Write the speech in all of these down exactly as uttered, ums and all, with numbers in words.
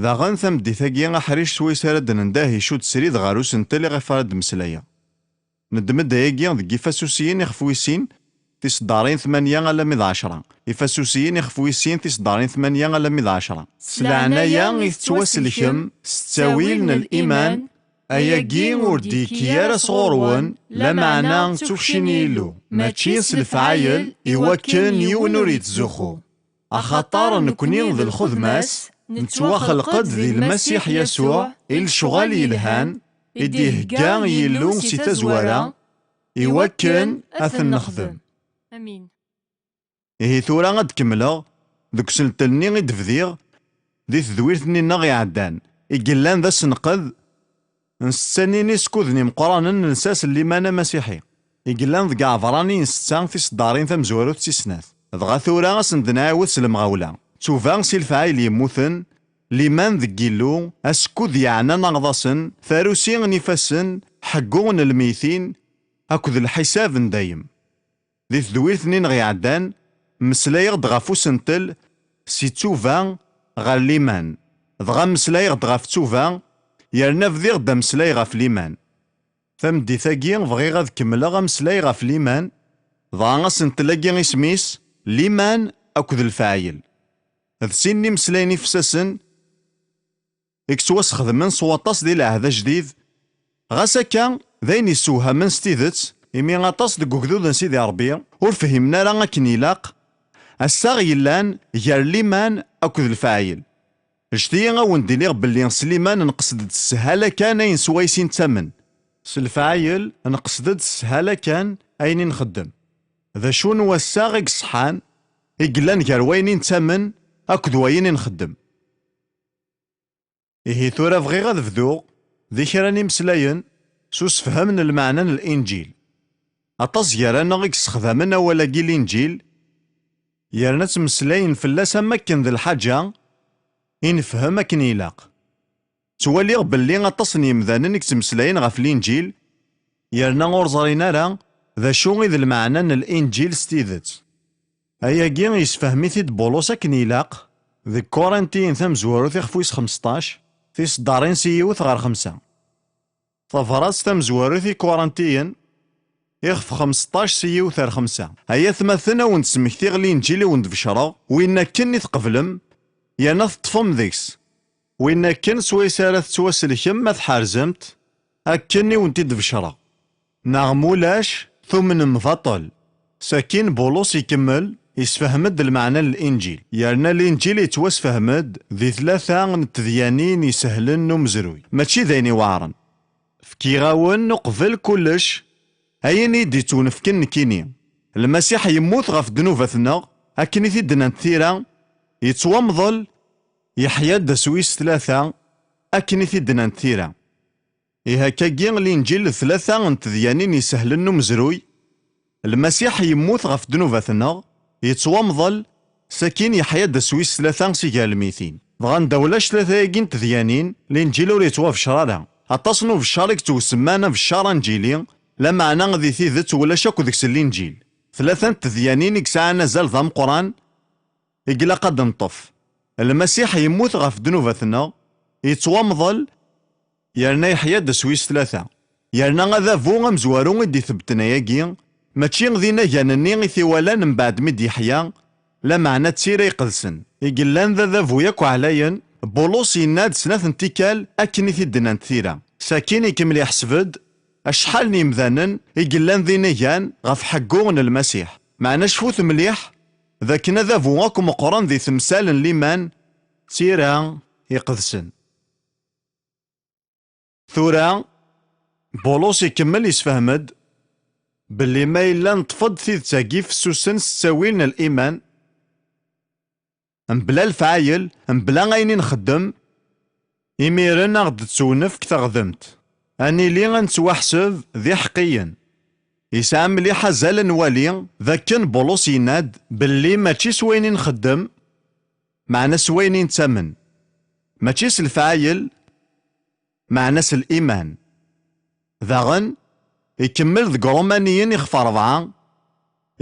Daɣen, tameddit-agi aḥric swayes ara d-nendeh icudd srid ɣer usentel iɣef ara d-mmeslayeɣ. Neddem-d ayagi deg Ifasusiyen ixef wis sin, tiseddarin tmanya alammi d ɛecra. Ifasusiyen ixef wis sin, tiseddarin tmanya alammi d ɛecra. S leɛnaya i tettwaselkem s ttawil n liman, ayagi ur d-yekki ara sɣur-wen, lameɛna d tukci n Yillu, mačči s lefɛayel, iwakken yiwen ur yettzuxxu. Axaṭer nekni d lxedma-s, nettwaxelq-d di Lmasiḥ Yasuɛ i lecɣal yelhan i d-ihegga Yillu si tazwara, iwakken ad ten-nexdem. Amin. Ihi tura ad d-kemmleɣ deg usentel-nni i d-bdiɣ di tedwirt-nni-nneɣ iɛeddan, i yellan d asenqed n setta n yiniskuden imeqqranen n lsas n liman amasiḥi, i yellan deg Ɛebṛaniyen setta tiseddarin tamezwarut tis snat. Dɣa tura ad sen-d-nɛiwed s lemɣawla. Ttuba si lefɛayel yemmuten, liman deg Yillu, asekkud yeɛnan aɣḍasen, tarusi n ifassen, ḥeggu n lmeytin, akked lḥisab n dayem. Di tedwirt-nni-nneɣ iɛeddan, mmeslayeɣ-d ɣef usentel si ttuba ɣer liman, dɣa mmeslayeɣ-d ɣef ttuba, yerna bdiɣ-d ameslay ɣef liman. Tameddit-agi bɣiɣ ad kemmleɣ ameslay ɣef liman, dɣa asentel-agi isem-is liman akked lefɛayel. D sin n yimeslayen ifessasen i yettwasxedmen s waṭas di Lɛehd Ajdid, ɣas akka d ayen yessewhamen s tidet, imi aṭas deg ugdud n Sidi Ṛebbi ur fhimen ara akken ilaq, assaɣ yellan gar liman akked lefɛayel. Ǧǧet-iyi ad wen-d-iniɣ belli s liman nqesd-d s sshala kan ayen swayes i nettamen. S lefɛayel nqesd-d s sshala kan ayen i nxeddem. D acu n wassaɣ i yeṣḥan, i yellan gar wayen i nettamen akked wayen i nxeddem? Ihi tura bɣiɣ ad bduɣ di kra n yimeslayen s usefhem n lmeɛna n Linǧil. Aṭas gar-aneɣ i yessexdamen awal-agi Linǧil, yerna ttmeslayen fell-as am wakken d lḥaǧa i nefhem akken ilaq. Ttwaliɣ belli aṭas n yemdanen i yettmeslayen ɣef Linǧil, yerna ur ẓrin ara d acu i d lmeɛna n Linǧil s tidet. Ayagi yessefhem-it-id Bulus akken ilaq deg Kurintiyen tamezwarut ixef wis xmesṭac, tiseddarin si yiwet ɣer xemsa. Tabrat tamezwarut i Kurintiyen, ixef xmesṭac si yiwet ar xemsa. Ay atmaten, a wen-d-smektiɣ Linǧil i wen-d-becreɣ, win akken i tqeblem, yerna teṭṭfem deg-s. Win akken swayes ara tettwaselkem ma tḥerzemt akken i wen-t-id-becreɣ. Neɣ mulac, tumnem baṭel. Sakin Bulus ikemmel, isfehmed lmeɛna n Linǧil. Yerna Linǧil yettwasfehmed di tlata n tedyanin isehlen n umezruy, mačči d ayen iweɛren. Fkiɣ-awen uqbel kullec ayen i d-ittwnefken nekkini. Lmasiḥ yemmut ɣef ddnubat-nneɣ, akken i t-id-nnant tira, yettwamḍel, yeḥya-d ass wis tlata, akken i t-id-nnant tira. Ihi akkagi, Linǧil d tlata n tedyanin isehlen n umezruy, Lmasiḥ yemmut ɣef ddnubat-nneɣ, yettwamḍel, sakin yeḥya-d ass wis tlata si gar lmitin. Dɣa anda ulac tlata-agi n tedyanin, Linǧil ur yettwabeccer ara. Aṭas n ubeccer i yettwasemman abeccer anǧili, lameɛna di tidet ulac akk deg-s Linǧil. Tlata n tedyanin i yesɛan azal d ameqqran i ilaq ad d-neṭṭef. Lmasiḥ yemmut ɣef ddnubat-nneɣ, yettwamḍel, yerna yeḥya-d ass wis tlata. Yerna adabu amezwaru i d-itebbten ayagi, mačči d inagan-nni i t-iwalan mbeɛd mi d-yeḥya, lameɛna d tira iqedsen. I yellan d adabu yakk ɛlayen, Bulus yenna-d snat n tikkal akken i t-id-nnant tira. Sakin ikemmel iḥseb-d acḥal n yemdanen i yellan d inagan ɣef ḥeggu n Lmasiḥ. Meɛna cfut mliḥ d akken adabu akk meqqren di temsal n liman d tira iqedsen. Tura, Bulus ikemmel isfehmed belli ma yella neṭṭef-d tidet-agi fessusen s ttawil n liman, mebla lefɛayel, mebla ayen i nxeddem, imiren a ɣ-d-tettunefk teɣdemt. Ad nili ad nettwaḥseb d iḥeqqiyen. Yesɛa mliḥ azal ad nwali d akken Bulus yenna-d belli mačči s wayen i nxeddem, meɛna s wayen i nettamen. Mačči s lefɛayel, meɛna s liman. Daɣen, ikemmel deg Ṛumaniyen ixef ṛebɛa,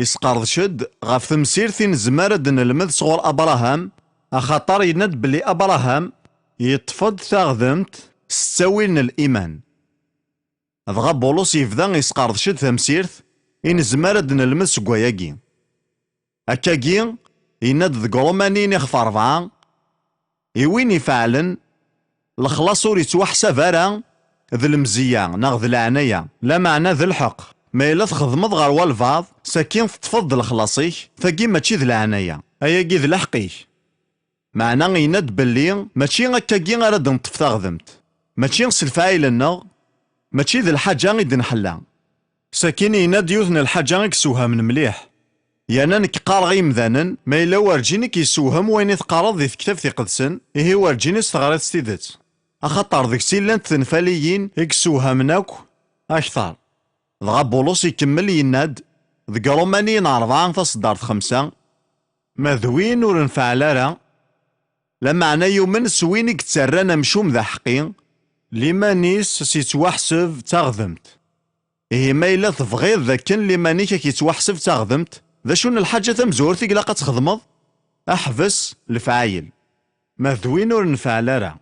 isqerdec-d ɣef temsirt i nezmer ad d-nelmed sɣur Abṛaham, axaṭer yenna-d belli Abṛaham Yeṭṭef-d taɣdemt s ttawil n liman. Dɣa Bulus yebda yesqerdec-d tamsirt i nezmer ad d-nelmed seg wayagi. Akkagi, yenna-d deg Ṛumaniyen ixef rebɛa, i win ifeɛlen, lexlaṣ ur yettwaḥsab ara d lemzeyya neɣ d leɛnaya, lameɛna d lḥeqq. Ma yella txedmeḍ ɣer walbeɛḍ, sakin teṭṭfeḍ-d lexlaṣ-ik, tagi mačči d leɛnaya, ayagi d lḥeqq-ik. Meɛna yenna-d belli mačči akkagi ara d-neṭṭef taɣdemt. Mačči s lefɛayel-nneɣ, mačči d lḥaǧa i d-nḥella. Sakin yenna-d yiwet n lḥaǧa i yessewhamen mliḥ. Yerna nekk qqareɣ i yimdanen, ma yella werǧin i k-yessewhem wayen i teqqareḍ di tektabt iqedsen, ihi werǧin i s-teɣriḍ s tidet. Axaṭer deg-s i llant tenfaliyin i yessewhamen akk akteṛ. Dɣa Bulus ikemmel yenna-d, deg Ṛumaniyen rebɛa taṣeddart xemsa, ma d win ur nfeɛl ara, lameɛna yumen s win i yettarran amcum d aḥeqqi, liman-is s yettwaḥseb d taɣdemt. Ihi ma yella tebɣiḍ d akken liman-ik ak yettwaḥseb d taɣdemt, d acu n lḥaǧa tamezwarut i ilaq ad txedmeḍ? Ḥbes lefɛayel. Ma d win ur nfeɛl ara.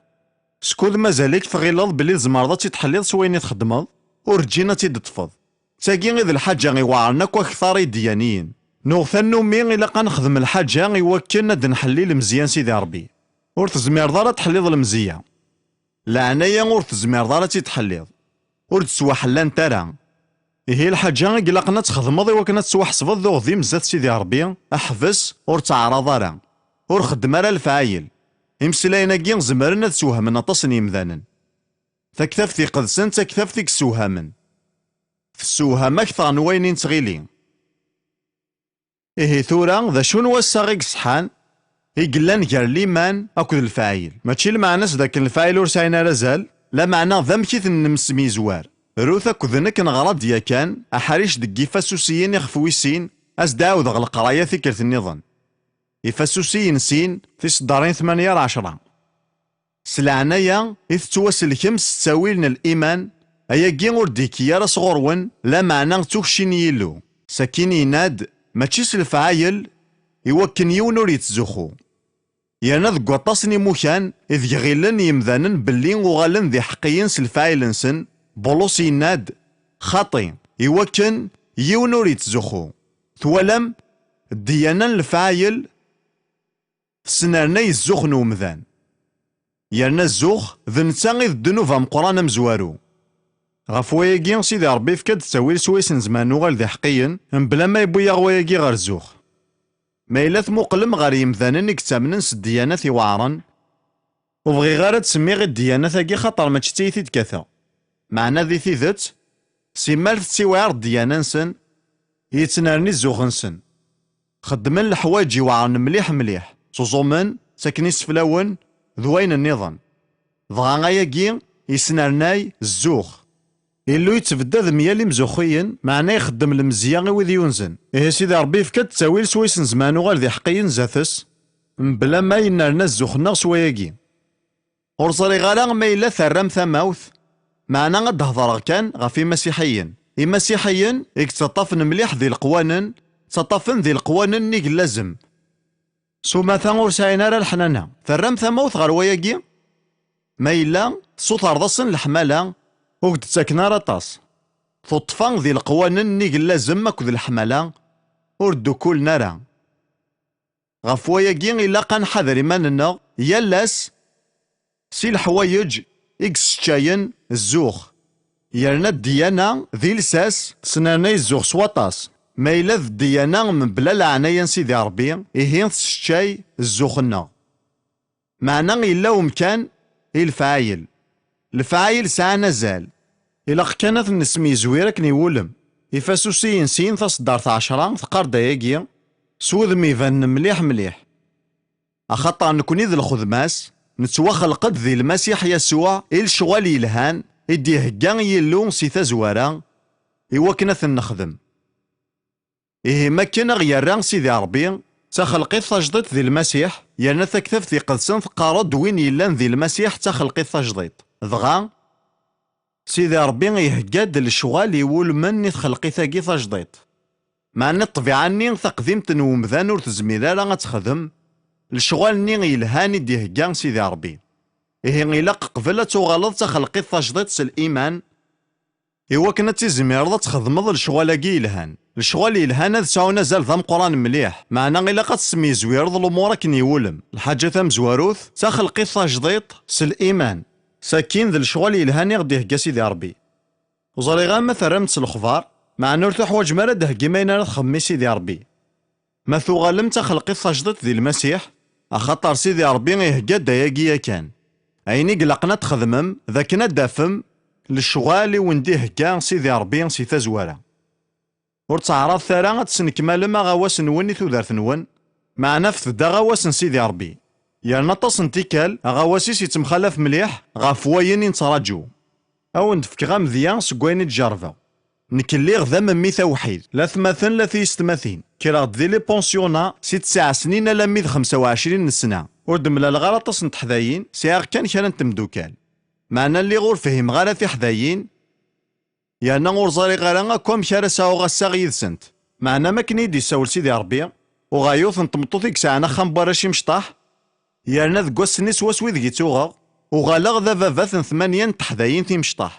Skud mazal-ik tɣileḍ belli tzemreḍ ad tt-id-tḥelliḍ s wayen i txeddmeḍ, ur ǧǧin ad tt-id-teṭṭfeḍ. D tagi i d lḥaǧa iweɛren akk akteṛ i ddiyaniyen. Nuɣ tannumi ilaq ad nexdem lḥaǧa i wakken ad d-nḥelli lemzeyya n Sidi Ṛebbi. Ur tezmireḍ ara ad tḥelliḍ lemzeyya. Leɛnaya ur tezmireḍ ara ad tt-id-tḥelliḍ. Ur d-ttwaḥellant ara. Ihi lḥaǧa i ilaqen ad txedmeḍ i wakken ad tettwaḥesbeḍ d uɣdim zdat Sidi Ṛebbi, ḥbes, ur ttaɛraḍ ara. Ur xeddem ara lefɛayel. Imeslayen-agi zemren ad ssewhamen aṭas n yimdanen. Taktabt iqedsen d taktabt i yessewhamen. Tessewham akteṛ n wayen i nettɣili. Ihi tura, d acu n wassaɣ i yeṣḥan, i yellan gar liman akked lefɛayel? Mačči lmeɛna-s d akken lefɛayel ur sɛin ara azal, lameɛna d amek i ten-nemsemyezwar. Rut akked nekk neɣra-d yakan aḥric deg Ifasusiyen ixef wis sin, ad s-d-ɛawdeɣ leqraya tikkelt nniḍen. Ifasusiyen sin, tiseddarin tmanya ar ɛecṛa. S leɛnaya i tettwaselkem s ttawil n liman, ayagi ur d-ikki ara sɣur-wen, lameɛna d tukci n Yillu. Sakin yenna-d, mačči s lefɛayel, i wakken yiwen ur yettzuxxu. Yerna deg waṭas n imukan ideg ɣilen yemdanen belli uɣalen d iḥeqqiyen s lefɛayel-nsen, Bulus yenna-d, xaṭi, i wakken yiwen ur yettzuxxu. Twalam, ddiyana n lefɛayel tesnernay zzux n umdan. Yerna zzux, d netta i d ddnub ameqqran amezwaru. Ɣef wayagi, Sidi Ṛebbi yefka-d ttawil swayes nezmer ad nuɣal d iḥeqqiyen, mebla ma yewwi-yaɣ wayagi ɣer zzux. Ma yella tmuqlem ɣer yemdanen i yettamnen s ddyanat iweɛṛen, ur bɣiɣ ara ad semmiɣ i ddyanat-agi xaṭer mačči d tayet i d-kkateɣ. Meɛna di tidet, simmal tettiwɛiṛ ddiyana-nsen, yettnerni zzux-nsen. Xeddmen leḥwayeǧ iweɛṛen mliḥ mliḥ, ttuẓumen, ttaken iseflawen, d wayen nniḍen. Dɣa ayagi yesnernay zzux. Illu yettbeddad meyal imzuxxiyen, meɛna ixeddem lemzeyya i wid yunzen. Ihi Sidi Ṛebbi yefka-d ttawil swayes nezmer ad nuɣal d iḥeqqiyen zdat-s, mebla ma yennerna zzux-nneɣ s wayagi. Ur ẓriɣ ara ma yella terram tamawt, meɛna ad d-hedreɣ kan ɣef imasiḥiyen. Imasiḥiyen i yettaṭṭafen mliḥ di leqwanen, ttaṭṭafen di leqwanen nnig n lazem. S umata ur sɛin ara leḥnana. Terram tamawt ɣer wayagi? Ma yella, tessutreḍ-asen leḥmala, ur k-d-ttaken ara aṭas. Tuṭṭfa di leqwanen nnig n lazem akked leḥmala, ur ddukulen ara. Ɣef wayagi ilaq ad nḥader iman-nneɣ yal ass si leḥwayeǧ i yesseččayen zzux. Yerna ddiyana di lsas tesnernay zzux s waṭas. Ma yella d ddiyana mebla leɛnaya n Sidi Ṛebbi, ihi tesseččay zzux-nneɣ. Meɛna yella umkan i lefɛayel. Lefɛayel sɛan azal. Ilaq kan ad ten-nesmeyzwir akken iwulem. Ifasusiyen sin taṣeddart ɛecṛa teqqar-d ayagi s wudem ibanen mliḥ mliḥ. Axaṭer nekni d lxedma-s, nettwaxelq-d di Lmasiḥ Yasuɛ i lecɣal yelhan i d-ihegga Yillu si tazwara, i wakken ad ten-nexdem. Ihi, makken aɣ-yerra Sidi Ṛebbi d taxelqit tajdiṭ di Lmasiḥ, yerna Taktabt Iqedsen teqqar-d win yellan di Lmasiḥ d taxelqit tajdiṭ. Dɣa, Sidi Ṛebbi ihegga-d lecɣal iwulmen i txelqit-agi tajdiṭ. Meɛna ṭṭbiɛa-nni taqdimt n wemdan ur tezmir ara ad texdem lecɣal-nni yelhan i d-ihegga Sidi Ṛebbi. Ihi ilaq qbel ad tuɣaleḍ d taxelqit tajdiṭ s liman, iwakken ad tizmireḍ ad txedmeḍ lecɣal-agi yelhan. Lecɣal yelhan ad sɛun azal d ameqqran mliḥ, meɛna ilaq ad tesmizwireḍ lumuṛ akken iwulem. Lḥaǧa tamezwarut, d taxelqit tajdiṭ s liman. Sakin d lecɣal yelhan i ɣ-d-ihegga Sidi Ṛebbi. Ur ẓriɣ ara ma terram-d s lexbar, meɛna ur tuḥwaǧem ara ad d-theggim ayen ara txemmem i Sidi Ṛebbi. Ma tuɣalem d taxelqit tajdiṭ di Lmasiḥ, axaṭer Sidi Ṛebbi ihegga-d ayagi yakan. Ayen i ilaqen ad txedmem, d akken ad d-tafem lecɣal i wen-d-ihegga Sidi Ṛebbi si tazwara. Ur ttɛaraḍet ara ad tesnekmalem aɣawas-nwen i tudert-nwen, meɛna afet-d aɣawas n Sidi Ṛebbi. Yerna aṭas n tikkal, aɣawas-is yettemxalaf mliḥ ɣef wayen i nettraǧu. Ad wen-d-fkeɣ amedya seg wayen i d-jerbeɣ. Nekk lliɣ d amemmit awḥid, la atmaten la tiyessetmatin. Kkreɣ-d di les pensionnats si tesɛa snin alammi d xemsa u ɛecrin n ssna. Ur d-mlaleɣ ara aṭas n teḥdayin, sɛiɣ kan kra n temdukal. Meɛna lliɣ ur fhimeɣ ara tiḥdayin, yerna ur ẓriɣ ara akk amek ara sɛuɣ assaɣ yid-sent. Meɛna, am akken i yi-d-issawel Sidi Ṛebbi, uɣeɣ yiwet n tmeṭṭut i yesɛan axxam n warrac imecṭaḥ, yerna deg wass-nni swaswa ideg i ttuɣeɣ, uɣaleɣ d ababat n tmanya n teḥdayin timecṭaḥ.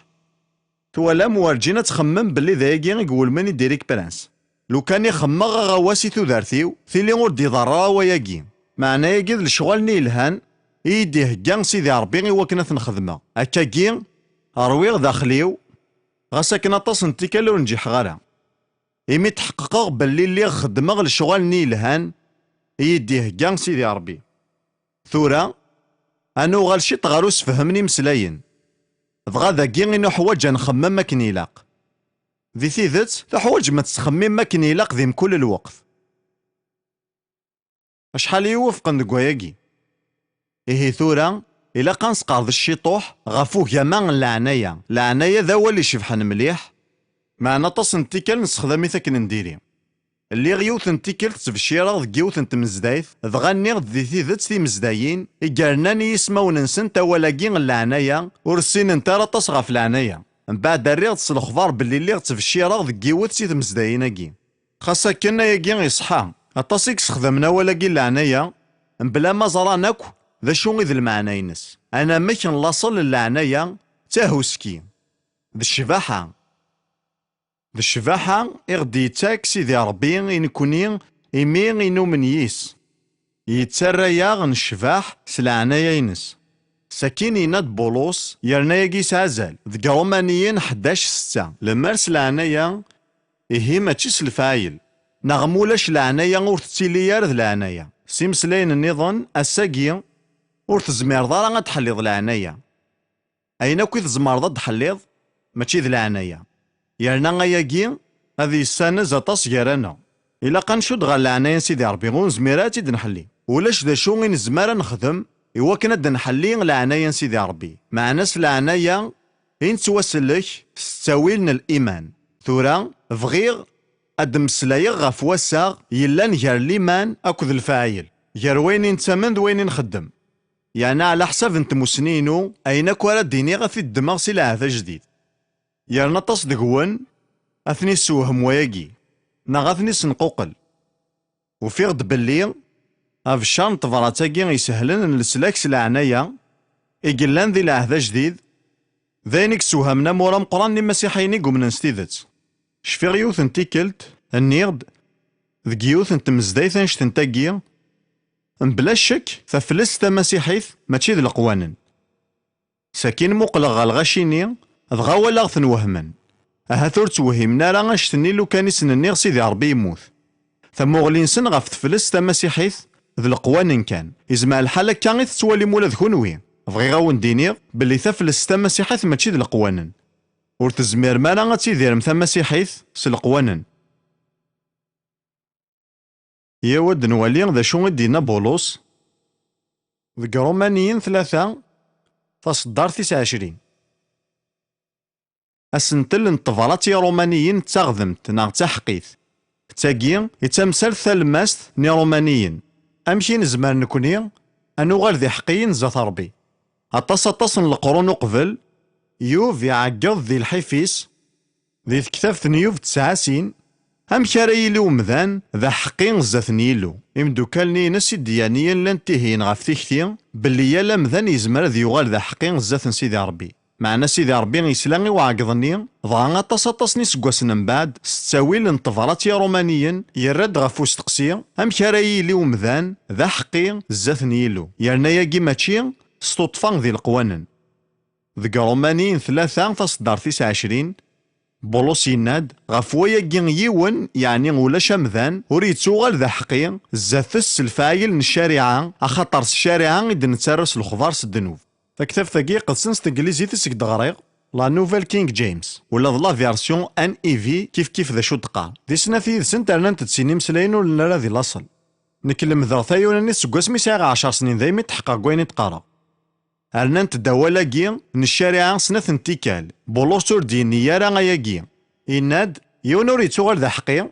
Twalam, werǧin ad txemmem belli d ayagi i iwulmen i Derek Prince. Lukan i xemmeɣ aɣawas i tudert-iw, tili ur d-iḍerr ara wayagi. Meɛna-agi d lecɣal-nni yelhan i yi-d-ihegga Sidi Ṛebbi i wakken ad ten-xedmeɣ. Akkagi, ṛwiɣ daxel-iw, ɣas akken aṭas n tikkal ur nǧiḥeɣ ara. Imi tḥeqqeɣ belli lliɣ xeddmeɣ lecɣal-nni yelhan i yi-d-ihegga Sidi Ṛebbi. Tura, ad nuɣal ciṭ ɣer usefhem n imeslayen. Dɣa dagi i nuḥwaǧ ad nxemmem akken ilaq. Di tidet, tuḥwaǧem ad tettxemmimem akken ilaq di mkul lweqt. Acḥal i iwufqen deg wayagi? Ihi tura, ilaq ad nesqerdec ciṭuḥ ɣef ugama n leɛnaya. Leɛnaya d awal icebḥen mliḥ, meɛna aṭas n tikkal nessexdam-it akken n diri. Lliɣ yiwet n tikkelt ttbeccireɣ deg yiwet n tmezdayt, dɣa nniɣ-d di tidet timezdayin i yernan i yismawen-nsent awal-agi n leɛnaya, ur ssinent ara aṭas ɣef leɛnaya. Mbeɛd rriɣ-d s lexbar belli lliɣ ttbeccireɣ deg yiwet si tmezdayin-agi. Xas akken ayagi iṣeḥḥa, aṭas i yessexdamen awal-agi n leɛnaya, mebla ma ẓran akk d acu i d lmeɛna-ines. Anamek n laṣel n leɛnaya d tahuski, d ccbaḥa. D ccbaḥa i ɣ-d-yettak Sidi Ṛebbi i nekni imi i numen yis. Yettarra-yaɣ necbeḥ s leɛnaya-ines. Sakin yenna-d Bulus, yerna-yagi yesɛa azal, deg Ṛumaniyen ḥdac setta, lemmer s leɛnaya, ihi mačči s lefɛayel. Neɣ ma ulac leɛnaya ur tettili ara d leɛnaya. S imeslayen nniḍen, ass-agi, ur tezmireḍ ara ad d-tḥelliḍ leɛnaya. Ayen akk i tzemreḍ ad d-tḥelliḍ, mačči d leɛnaya. Yerna ayagi ad yessanez aṭas gar-aneɣ. Ilaq ad ncudd ɣer leɛnaya n Sidi Ṛebbi, ur nezmir ara ad tt-id-nḥelli. Ulac d acu i nezmer ad nexdem i wakken ad d-nḥelli leɛnaya n Sidi Ṛebbi. Meɛna s leɛnaya i nettwasellek s ttawil n liman. Tura, bɣiɣ ad d-mmeslayeɣ ɣef wassaɣ yellan gar liman akked lefɛayel, gar wayen i nettamen d wayen i nxeddem. Yeɛni ɛla ḥsab n tmussni-inu, ayen akk ara d-iniɣ ad t-id-ddmeɣ si lɛehd ajdid. Yerna aṭas deg-wen ad ten-issewhem wayagi, neɣ ad ten-issenquqel. Ufiɣ-d belli abeccar n tebrat-agi isehlen n leslak s leɛnaya i yellan di lɛehd ajdid, d ayen i yessewhamen amur ameqqran n imasiḥiyen i yumnen s tidet. Cfiɣ yiwet n tikkelt, nniɣ-d, deg yiwet n tmezdayt annect-agi, mebla ccek, taflest tamasiḥit mačči d leqwanen. Sakin muqleɣ ɣer lɣaci-nni, dɣa walaɣ-ten wehmen. Ahat ur ttwehhimen ara annect-nni lukan i sen-nniɣ Sidi Ṛebbi yemmut. Tamuɣli-nsen ɣef teflest tamasiḥit d leqwanen kan. Izmer lḥal akka i tettwalim ula d kunwi. Bɣiɣ a wen-d-iniɣ belli taflest tamasiḥit mačči d leqwanen. Ur tezmirem ara ad tidirem tamasiḥit s leqwanen. Yaw ad nwali d acu i d-yenna Bulus deg Ṛumaniyen tlata, taṣeddart tis ɛecrin. Asentel n tebrat i Iṛumaniyen d taɣdemt neɣ d taḥeqqit. D tagi i d tamsalt talemmast n Iṛumaniyen. Amek i nezmer nekni ad nuɣal d iḥeqqiyen zdat Ṛebbi? Aṭas aṭas n leqrun uqbel, Yub iɛeggeḍ di lḥif-is, di tektabt n Yub tesɛa sin, Amek ara yili umdan d aḥeqqi zdat n Yillu? Imdukkal-nni-ines iddiyaniyen llan ttihiyen ɣef tikti belli yal amdan yezmer ad yuɣal d aḥeqqi zdat n Sidi Ṛebbi. Meɛna Sidi Ṛebbi yesla i uɛeggeḍ-nni, dɣa aṭas aṭas n iseggasen mbeɛd, s ttawil n tebrat i Iṛumaniyen, yerra-d ɣef usteqsi: amek ara yili umdan d aḥeqqi zdat n Yillu? Yerna ayagi mačči s tuṭṭfa di leqwanen. Deg Ṛumaniyen tlata taṣeddart tis ɛecrin, Bulus yenna-d: ɣef wayagi yiwen, yeɛni ulac amdan, ur yettuɣal d aḥeqqi zdat-s s lefɛayel n ccariɛa, axaṭer s ccariɛa i d-nettarra s lexbar s ddnub. Taktabt-agi iqedsen s teglizit i seg d-ɣriɣ, La Nouvelle King James, ula d la version N E V kif kif d acu d-qqar. Di snat yid-sent rnant-d sin imeslayen ur nelli ara di laṣel. Nekk lemdeɣ tayuranit seg wasmi sɛiɣ ɛecṛ snin, daymi tḥeqqeɣ deg wayen i d-qqareɣ. Rnant-d awal-agi n ccariɛa snat n tikkal. Bulus ur d-yenni ara ayagi. Yenna-d: yiwen ur yettuɣal d aḥeqqi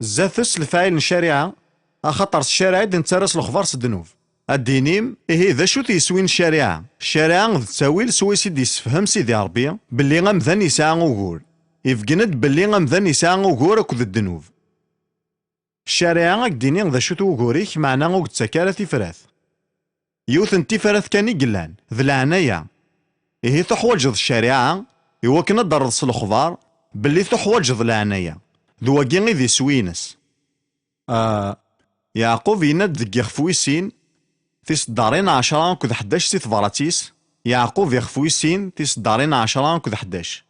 zdat-s lefɛayel n ccariɛa, axaṭer s ccariɛa i d-nettarra s lexbar s ddnub. Ad d-tinim: ihi d acu-t yiswi n ccariɛa? Ccariɛa d ttawil swayes i d-yessefhem Sidi Ṛebbi belli amdan yesɛa ugur. Ibeggen-d belli amdan yesɛa ugur akked ddnub. Ccariɛa ad k-d-tini d acu-t wugur-ik, meɛna ur k-d-tettak ara tifrat. Yiwet n tifrat kan i yellan, d leɛnaya. Ihi tuḥwaǧeḍ ccariɛa iwakken ad d-terreḍ s lexbar belli tuḥwaǧeḍ leɛnaya. D wagi i d iswi-ines. Ah, Yeɛqub yenna-d deg ixef wis sin, tiseddarin ɛecṛa akked ḥdac si tebrat-is, Yeɛqub ixef wis sin, tiseddarin ɛecṛa akked ḥdac.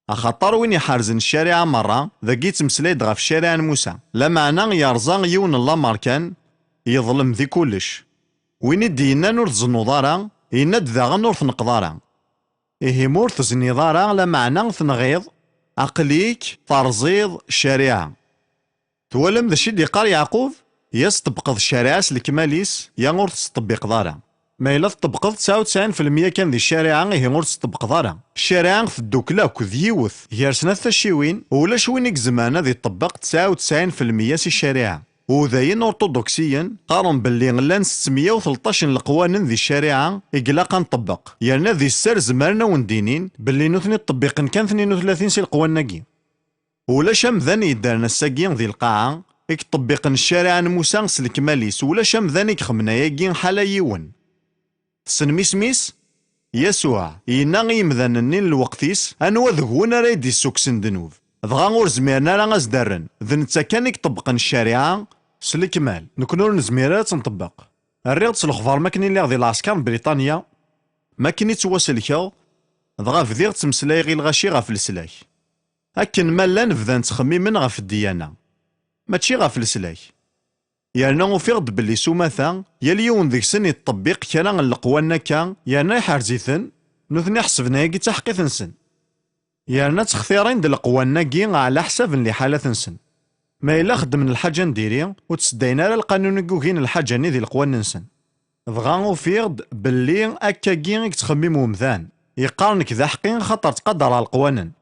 Axaṭer win iḥerzen ccariɛa merra, dagi yettmeslay-d ɣef ccariɛa n Musa. Lameɛna yerẓa yiwen n lamer kan, yeḍlem di kullec. Win i d-yennan ur tzennuḍ ara, yenna-d daɣen ur tneqqeḍ ara. Ihi ma ur tezniḍ ara, lameɛna tenɣiḍ, aql-ik terẓiḍ ccariɛa. Twalam d acu i d-iqqar Yeɛqub? Ya tṭebbqeḍ ccariɛa s lekmal-is, ya ur tettṭebbiqeḍ ara. Ma yella tṭebbqeḍ tesɛa u tesɛin fi lmeyya kan di ccariɛa, ihi ur tettṭebbqeḍ ara. Ccariɛa teddukel akk d yiwet, gar snat tacciwin, ulac win i izemren ad iṭebbeq tesɛa u tesɛin fi lmeyya si ccariɛa. Udayen urṭuduksiyen qqaren belli llan settemya u tleṭṭac n leqwanen di ccariɛa i ilaq ad nṭebbeq, yerna di sser zemren ad wen-d-inin belli nutni ṭṭebbiqen kan tnin u tlatin si leqwanen-agi. Ulac amdan yeddren ass-agi di lqaɛa i yeṭṭebbiqen ccariɛa n Musa s lekmal-is, ulac amdan i ixemmen ayagi ḥala yiwen. Tessnem isem-is? Yasuɛ. Yenna i yimdanen-nni n lweqt-is anwa deg-wen ara yi-d-issukksen ddnub. Dɣa ur zmiren ara ad s-d-rren, d netta kan i iṭebbqen ccariɛa s lekmal. Nekkni ur nezmir ara ad tt-nṭebbeq. Rriɣ-d s lexbar makken i lliɣ di lɛesker n Briṭanya, makken i ttwaselkeɣ, dɣa bdiɣ ttmeslayeɣ i lɣaci ɣef leslak. Akken ma llan bdan ttxemmimen ɣef ddiyana, mačči ɣef leslak. Yerna ufiɣ-d belli s umata, yal yiwen deg-sen iṭṭebbiq kra n leqwanen akka, yerna iḥerz-iten, nutni ḥesben ayagi d taḥeqqit-nsen. Yerna ttextirin-d leqwanen-agi ɛla ḥsab n liḥalat-nsen. Ma yella xeddmen lḥaǧa n diri, ur ttseddayen ara lqanun i yugin lḥaǧa-nni di leqwanen-nsen. Dɣa ufiɣ-d belli akkagi i yettxemmim umdan. Yeqqar nekk d aḥeqqi xaṭer ttqadareɣ leqwanen.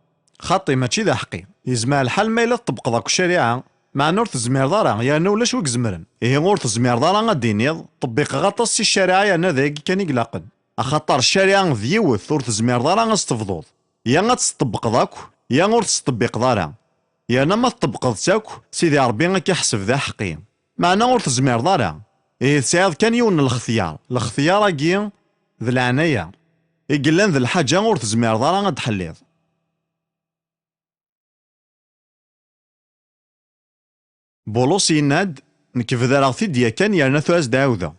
Xaṭi, mačči d aḥeqqi. Yezmer lḥal ma yella tṭebbqeḍ akk ccariɛa, meɛna ur tezmireḍ ara, yerna ulac wi izemren. Ihi ur tezmireḍ ara ad d-tiniḍ, ṭebbiqeɣ aṭas si ccariɛa yerna d ayagi kan i ilaqen. Axaṭer ccariɛa d yiwet, ur tezmireḍ ara ad s-tebḍuḍ. Ya ad tt-tṭebbqeḍ akk, ya ur tettṭebbiqeḍ ara. Yerna ma tṭebbqeḍ-tt akk, Sidi Ṛebbi ad k-iḥseb d aḥeqqi. Meɛna ur tezmireḍ ara. Ihi tesɛiḍ kan yiwen n lextyar. Lextyar-agi d leɛnaya. I yellan d lḥaǧa ur tezmireḍ ara ad d-tḥelliḍ. Bulus yenna-d: nekk bedreɣ-t-id yakan yerna tura ad s-d-ɛawdeɣ.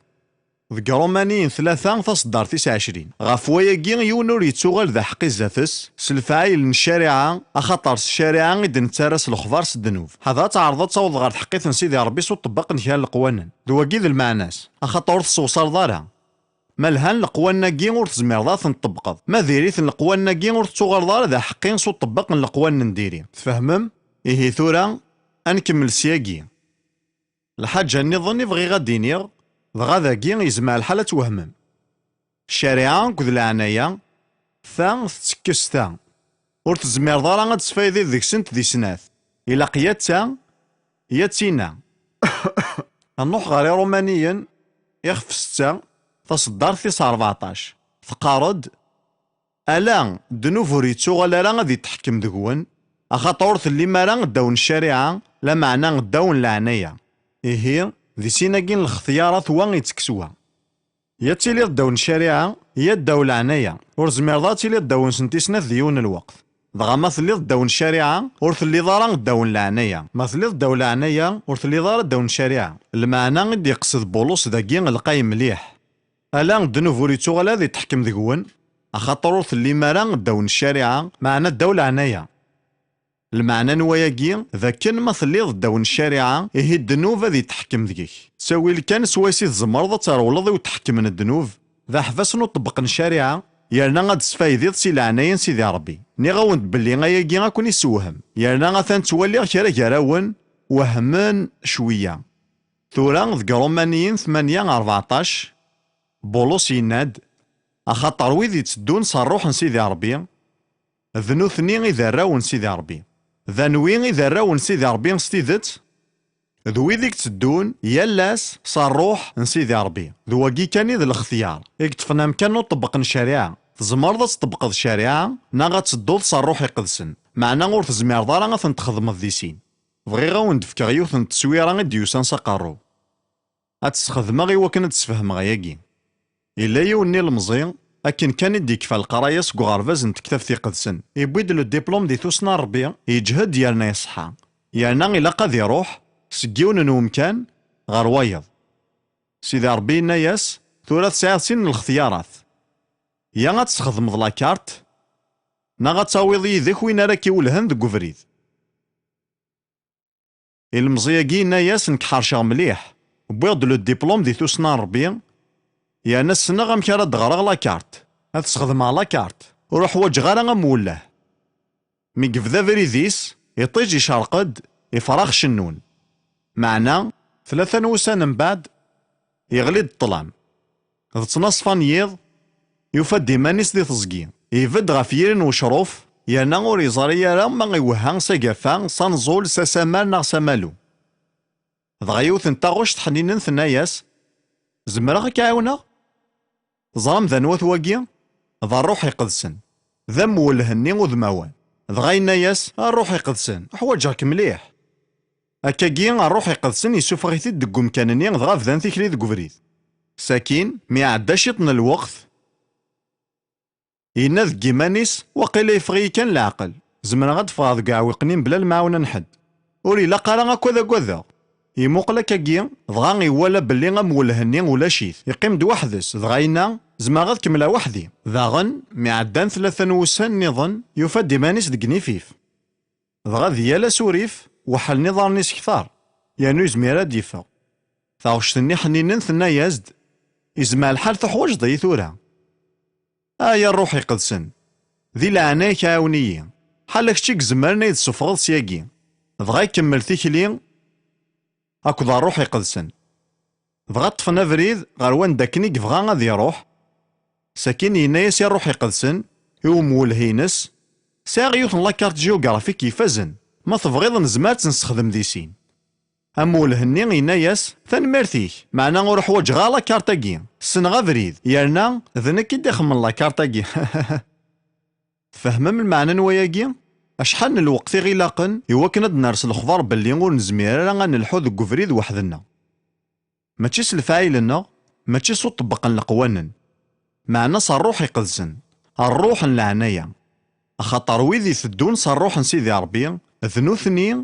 Deg Ṛumaniyen tlata taṣeddart tis ɛecrin. Ɣef wayagi yiwen ur yettuɣal d aḥeqqi zdat-s, s lefɛayel n ccariɛa, axaṭer s ccariɛa i d-nettarra s lexbar s ddnub. Ḥader ad teɛreḍ ad tawḍeḍ ɣer tḥeqqit n Sidi Ṛebbi s uṭebbaq n kra n leqwanen. D wagi d lmeɛna-s, axaṭer ur tessewṣaleḍ ara. Ma lhan leqwanen-agi ur tezmireḍ ad ten-tṭebbqeḍ. Ma diri-ten leqwanen-agi ur tettuɣaleḍ ara d aḥeqqi s uṭebbaq n leqwanen n diri. Tfehmem? Ihi tura, ad nkemmel syagi. Lḥaǧa nniḍen i bɣiɣ ad d-iniɣ, dɣa dagi yezmer lḥal ad twehmem. Ccariɛa akked leɛnaya, ta tettekkes ta. Ur tezmireḍ ara ad tesfaydiḍ deg-sent di snat. Ilaq ya d ta, ya d tina. Ad nruḥ ɣer Iṛumaniyen, ixef setta, taṣeddart tis rbeɛṭac. Teqqar-d: ala, ddnub ur yettuɣal ara ad itḥekkem deg-wen, Axaṭer ur tellim ara ddaw n ccariɛa, lameɛna ddaw n leɛnaya. Ihi, di sin-agi n lextyarat wa ittekkes wa. Ya ad tiliḍ ddaw n ccariɛa, ya ddaw leɛnaya. Ur tezmireḍ ad tiliḍ ddaw-nsent i snat di yiwen n lweqt. Dɣa ma telliḍ ddaw n ccariɛa, ur telliḍ ara ddaw n leɛnaya. Ma telliḍ ddaw leɛnaya, ur telliḍ ara ddaw n ccariɛa. Lmeɛna i d-iqsed Bulus dagi lqay mliḥ. Ala ddnub ur ittuɣal ad itḥekkem deg-wen, axaṭer ur tellim ara ddaw n ccariɛa, meɛna ddaw leɛnaya. Lmeɛna n wayagi, d akken ma telliḍ ddaw n ccariɛa, ihi ddnub ad itḥekkem deg-k. Ttawil kan swayes i tzemreḍ ad trewleḍ i utḥekkem n ddnub, d aḥbas n uṭebbeq n ccariɛa, yerna ad d-tesfaydiḍ si leɛnaya n Sidi Ṛebbi. Nniɣ-awen-d belli ayagi ad ken-issewhem, yerna atan ttwaliɣ kra gar-awen wehmen cwiya. Tura deg Ṛumaniyen tmanya rbeɛṭac, Bulus yenna-d, axaṭer wid itteddun s Ṛṛuḥ n Sidi Ṛebbi, d nutni i d arraw n Sidi Ṛebbi. D anwi i d arraw n Sidi Ṛebbi s tidet? D wid i itteddun yal ass s Ṛṛuḥ n Sidi Ṛebbi. D wagi kan i d lextyar i yeṭṭfen amkan n uṭebbeq n ccariɛa. Tzemreḍ ad tṭebbqeḍ ccariɛa neɣ ad tedduḍ s Ṛṛuḥ Iqedsen, meɛna ur tezmireḍ ara ad ten-txedmeḍ di sin. Bɣiɣ ad wen-d-fkeɣ yiwet n tteswira i d-yusan s aqerru. Ad tt-sxedmeɣ i wakken ad d-sfehmeɣ ayagi. Yella yiwen n ilemẓi, akken kan i d-yekfa leqraya seg uɣerbaz n tektabt iqedsen, yewwi-d le diplôme di tussna n Ṛebbi, yeǧhed yerna iṣeḥḥa. Yerna ilaq ad iṛuḥ seg yiwen n umkan ɣer wayeḍ. Sidi Ṛebbi yenna-yas, tura tesɛiḍ sin n lextyarat. Ya ad tesxedmeḍ la carte, neɣ ad tawiḍ yid-k win ara k-iwellhen deg ubrid. Ilemẓi-agi yenna-yas, nekk ḥerceɣ mliḥ. Wwiɣ-d le diplôme di tussna n Ṛebbi, yerna ssneɣ amek ara d-ɣreɣ la carte. Ad sxedmeɣ la carte. Ur uḥwaǧeɣ ara amwelleh. Mi yebda abrid-is, iṭij icerq-d, ifrax cennun. Meɛna, tlata n wussan mbeɛd, yeɣli-d ṭṭlam. D ttnaṣfa n yiḍ, yufa-d iman-is di teẓgi. Ibedd ɣef yiri n wecruf, yerna ur yeẓri ara ma iwehha s agafa, s anẓul, s asamar neɣ s amalu. Dɣa yiwet n taɣect ḥninen tenna-yas, zemreɣ ad k-ɛiwneɣ? Teẓram d anwa-t wagi? D Ṛṛuḥ Iqedsen. D amwelleh-nni udmawan. Dɣa yenna-yas, a Ṛṛuḥ Iqedsen, ḥwaǧeɣ-k mliḥ. Akkagi, Ṛṛuḥ Iqedsen yessufeɣ-it-id deg umkan-nni, dɣa bdan tikli deg ubrid. Sakin, mi iɛedda ciṭ n lweqt, yenna deg yiman-is, waqila yeffeɣ-iyi kan leɛqel. Zemreɣ ad d-ffɣeɣ deg uɛewwiq-nni mebla lemɛawna n ḥedd. Ur ilaq ara akk ad agadeɣ. Imuqel akkagi, dɣa iwala belli amwelleh-nni ulac-it. Iqqim-d weḥd-s, dɣa yenna, zemreɣ ad kemmleɣ weḥd-i. Daɣen, mi ɛeddan tlata n wussan nniḍen, yufa-d iman-is deg inifif. Dɣa di yal asurif, weḥlen iḍarren-is kter, yernu yezmir ad d-yeffeɣ. Taɣect-nni ḥninen tenna-yas-d, izmer lḥal tuḥwaǧeḍ-iyi tura. Ay a Ṛṛuḥ Iqedsen, di leɛnaya-k ɛawen-iyi, ḥala kečč i izemren ad yi-d-tessufɣeḍ syagi. Dɣa ikemmel tikli akked Ṛṛuḥ Iqedsen. Dɣa ṭṭfen abrid ɣer wanda akken i yebɣa ad iṛuḥ. Sakin yenna-yas i Ṛṛuḥ Iqedsen, i umwelleh-ines, sɛiɣ yiwet n la carte géographique ifazen, ma tebɣiḍ nezmer ad tt-nessexdem di sin. Amwelleh-nni yenna-yas, tanemmirt-ik, meɛna ur ḥwaǧeɣ ara la carte-agi, ssneɣ abrid, yerna d nekk i d-ixemmen la carte-agi. Tfehmem lmeɛna n wayagi? Acḥal n lweqt i ɣ-ilaqen i wakken ad d-ners lexbar belli ur nezmir ara ad nelḥu deg ubrid weḥd-nneɣ? Mačči s lefɛayel-nneɣ, mačči s uṭebbeq n leqwanen, meɛna s Ṛṛuḥ Iqedsen, Ṛṛuḥ n leɛnaya. Axaṭer wid iteddun s Ṛṛuḥ n Sidi Ṛebbi, d nutni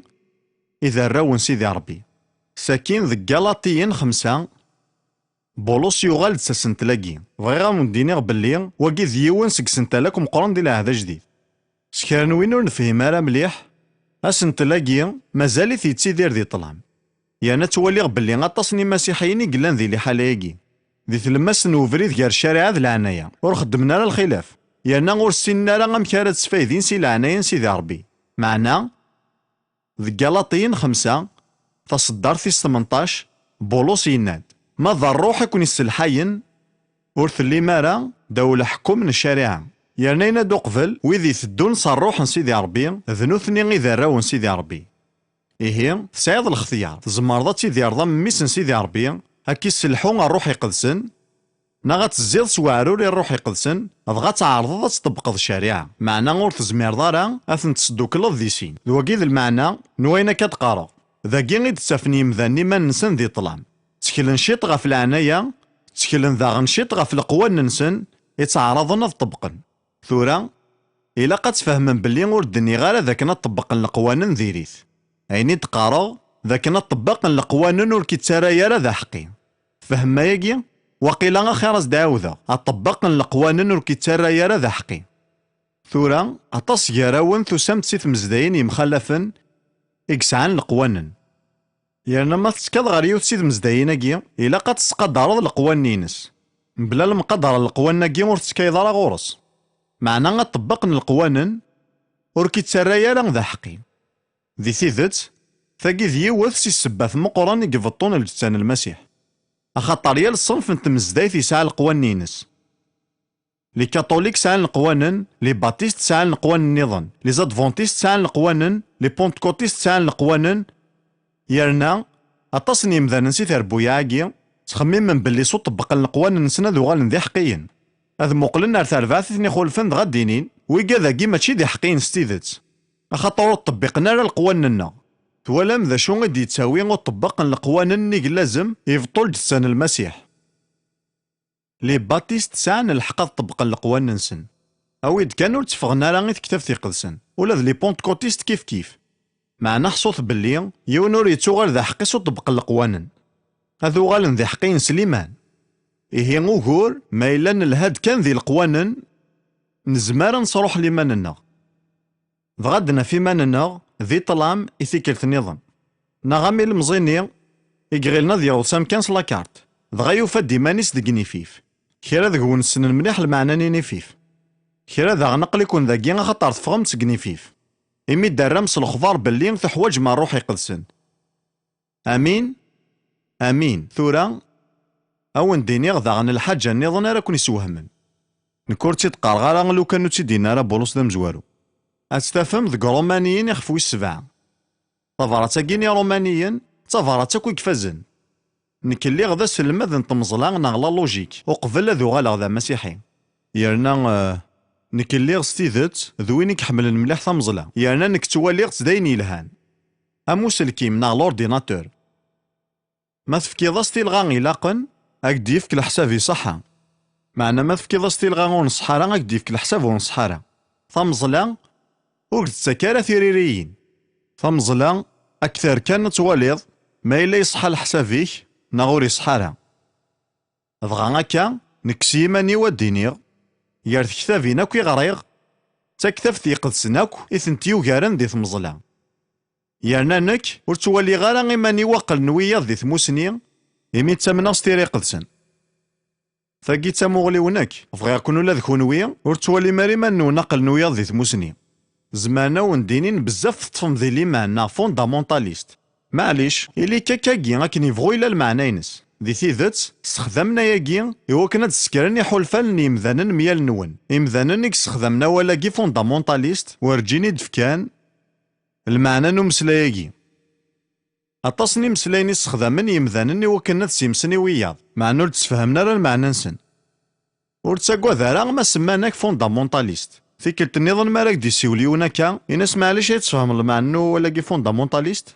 i d arraw n Sidi Ṛebbi. Sakin deg Galaṭiyen xemsa, Bulus yuɣal-d s asentel-agi. Bɣiɣ ad wen-d-iniɣ belli wagi d yiwen seg isental akk meqqren di Lɛehd Ajdid. S kra n win ur nefhim ara mliḥ, asentel-agi mazal-it yettidir di ṭṭlam. Yerna ttwaliɣ belli aṭas n imasiḥiyen i yellan di liḥala-agi. Di tlemmast n ubrid gar ccariɛa d leɛnaya, ur xeddmen ara lxilaf, yerna ur ssinen ara amek ara d-sfaydin si leɛnaya n Sidi Ṛebbi. Meɛna, deg Galaṭiyen xemsa, taṣeddart tis tmenṭac, Bulus yenna-d, ma d Ṛṛuḥ i ken-isselḥayen, ur tellim ara ddaw leḥkem n ccariɛa. Yerna yenna-d uqbel, wid iteddun s Ṛṛuḥ n Sidi Ṛebbi, d nutni i d arraw n Sidi Ṛebbi. Ihi, tesɛiḍ lextyar, tzemreḍ ad tidireḍ am mmi-s n Sidi Ṛebbi, ad k-isselḥu Ṛṛuḥ Iqedsen, Neɣ ad tezziḍ s weɛrur i Ṛṛuḥ Iqedsen, dɣa ad tɛerḍeḍ ad tṭebbqeḍ ccariɛa, meɛna ur tezmireḍ ara ad ten-tesdukleḍ di sin. D wagi i d lmeɛna n wayen akka d-qqareɣ. Dagi i d-ttafen yemdanen iman-nsen di ṭṭlam. Tteklen ciṭ ɣef leɛnaya, tteklen daɣen ciṭ ɣef leqwanen-nsen i ttɛaraḍen ad ṭebbqen. Tura, ilaq ad tfehmem belli ur d-nniɣ ara d akken ad ṭebbqen leqwanen diri-t. Ayen i d-qqareɣ, d akken ad ṭebbqen leqwanen ur k-ittarra ara d aḥeqqi. Tfehmem ayagi? Waqila axir ad s-d-ɛawdeɣ, ad ṭebbqen leqwanen ur k-ittarra ara d aḥeqqi. Tura, aṭas gar-awen tusam-d si tmezdayin yemxalafen i yesɛan leqwanen. Yerna ma tettkad ɣer yiwet si tmezdayin-agi, ilaq ad tesqadareḍ leqwanen-ines. Mebla lemqadara n leqwanen-agi ur tettkayḍ ara ɣur-s. Meɛna aṭebbaq n leqwanen ur k-ittarra ara d aḥeqqi. Di tidet, tagi d yiwet si ssebbat meqqren i ibeṭṭun lǧetta n Lmasiḥ. Axaṭer yal ṣṣenf n tmezdayt yesɛa leqwanen-ines. Les catholiques sɛan leqwanen, les baptistes sɛan leqwanen nniḍen, les adventistes sɛan leqwanen, les pentecôtistes sɛan leqwanen, yerna aṭas n yemdanen si terbuyaɛ-agi ttxemmimen belli s uṭebbeq n leqwanen-nsen ad uɣalen d iḥeqqiyen. Ad muqlen ar terbaɛt i ten-ixulfen dɣa ad d-inin, wigad-agi mačči d iḥeqqiyen s tidet, axaṭer ur ṭebbiqen ara leqwanen-nneɣ. Twalam d acu i d-yettawi uṭebbeq n leqwanen nnig llazem i ibeṭṭu lǧetta n Lmasiḥ? Les baptistes sɛan lḥeqq ad ṭebbqen leqwanen-nsen. Awi-d kan ur tteffɣen ara i tektabt iqedsen. Ula d les pentecôtistes kif kif. Meɛna ḥṣut belli yiwen ur yettuɣal d aḥeqqi s uṭebbeq n leqwanen. Ad uɣalen d iḥeqqiyen s liman. Ihi ugur, ma yella nelha-d kan di leqwanen, nezmer ad nesruḥ liman-nneɣ. Dɣa ad d-naf iman-nneɣ di ṭṭlam i tikkelt nniḍen. Neɣ am ilemẓi-nni i iɣilen ad yeɣwes amkan s lakart, dɣa yufa-d iman-is deg inifif. Kra deg-wen ssnen mliḥ lmeɛna n inifif. Kra daɣen aql-iken dagi axaṭer teffɣem-d seg inifif. Imi d-terram s lexbar belli tuḥwaǧem Ṛṛuḥ Iqedsen. Amin. Amin. Tura, a wen-d-iniɣ daɣen lḥaǧa nniḍen ara ken-iswehmen. Nekk ur tt-id-qqareɣ ara lukan ur tt-id-yenni ara Bulus d amezwaru. Ad tt-tafem deg Ṛumaniyen ixef wis sebɛa. Tabrat-agi n Iṛumaniyen d tabrat akk i ifazen. Nekk lliɣ d aselmad n tmeẓla neɣ la logique uqbel ad uɣaleɣ d amasiḥi. Yerna, eh, nekk lliɣ s tidet d win i iḥemmlen mliḥ tameẓla, yerna nekk ttwaliɣ-tt d ayen yelhan. Am uselkim neɣ l'ordinateur. Ma tefkiḍ-as tilɣa ilaqen, ad k-d-yefk leḥsab iṣeḥḥa. Meɛna ma tefkiḍ-as tilɣa ur nṣeḥḥa ara, ad k-d-yefk leḥsab ur nṣeḥḥa ara. Tameẓla ur k-d-tettak ara tiririyin. Tameẓla ad k-terr kan ad twaliḍ ma yella iṣeḥḥa leḥsab-ik neɣ ur iṣeḥḥa ara. Dɣa akka, nekk s yiman-iw ad d-iniɣ, gar tektabin akk i ɣriɣ, d taktabt iqedsen akk i tent-yugaren di tmeẓla. Yerna nekk ur ttwaliɣ ara iman-iw aqlen wiyaḍ di tmusni, imi ttamneɣ s tira iqedsen. Tagi d tamuɣli-w nekk, bɣiɣ-ken ula d kunwi ur tettwalim ara iman-nwen aqlen wiyaḍ di tmusni. Zemren ad wen-d-inin bezzaf teṭṭfem di liman neɣ fondamentaliste. Maɛlic, ili-k akkagi akken yebɣu yella lmeɛna-ines. Di tidet, ssexdamen ayagi iwakken ad d-ssekren iḥulfan n yimdanen myal-nwen. Imdanen i yessexdamen awal-agi fondamentaliste werǧin i d-fkan lmeɛna n umeslay-agi. Aṭas n imeslayen i ssexdamen yimdanen iwakken ad simsen i wiyaḍ, meɛna ur d-ssefhamen ara lmeɛna-nsen. Ur ttagad ara ma semman-ak fondamentaliste. Tikkelt nniḍen mi ara ak-d-yessiwel yiwen akka, in-as maɛlic ad tfehmeḍ lmeɛna n wawal-agi fondamentaliste?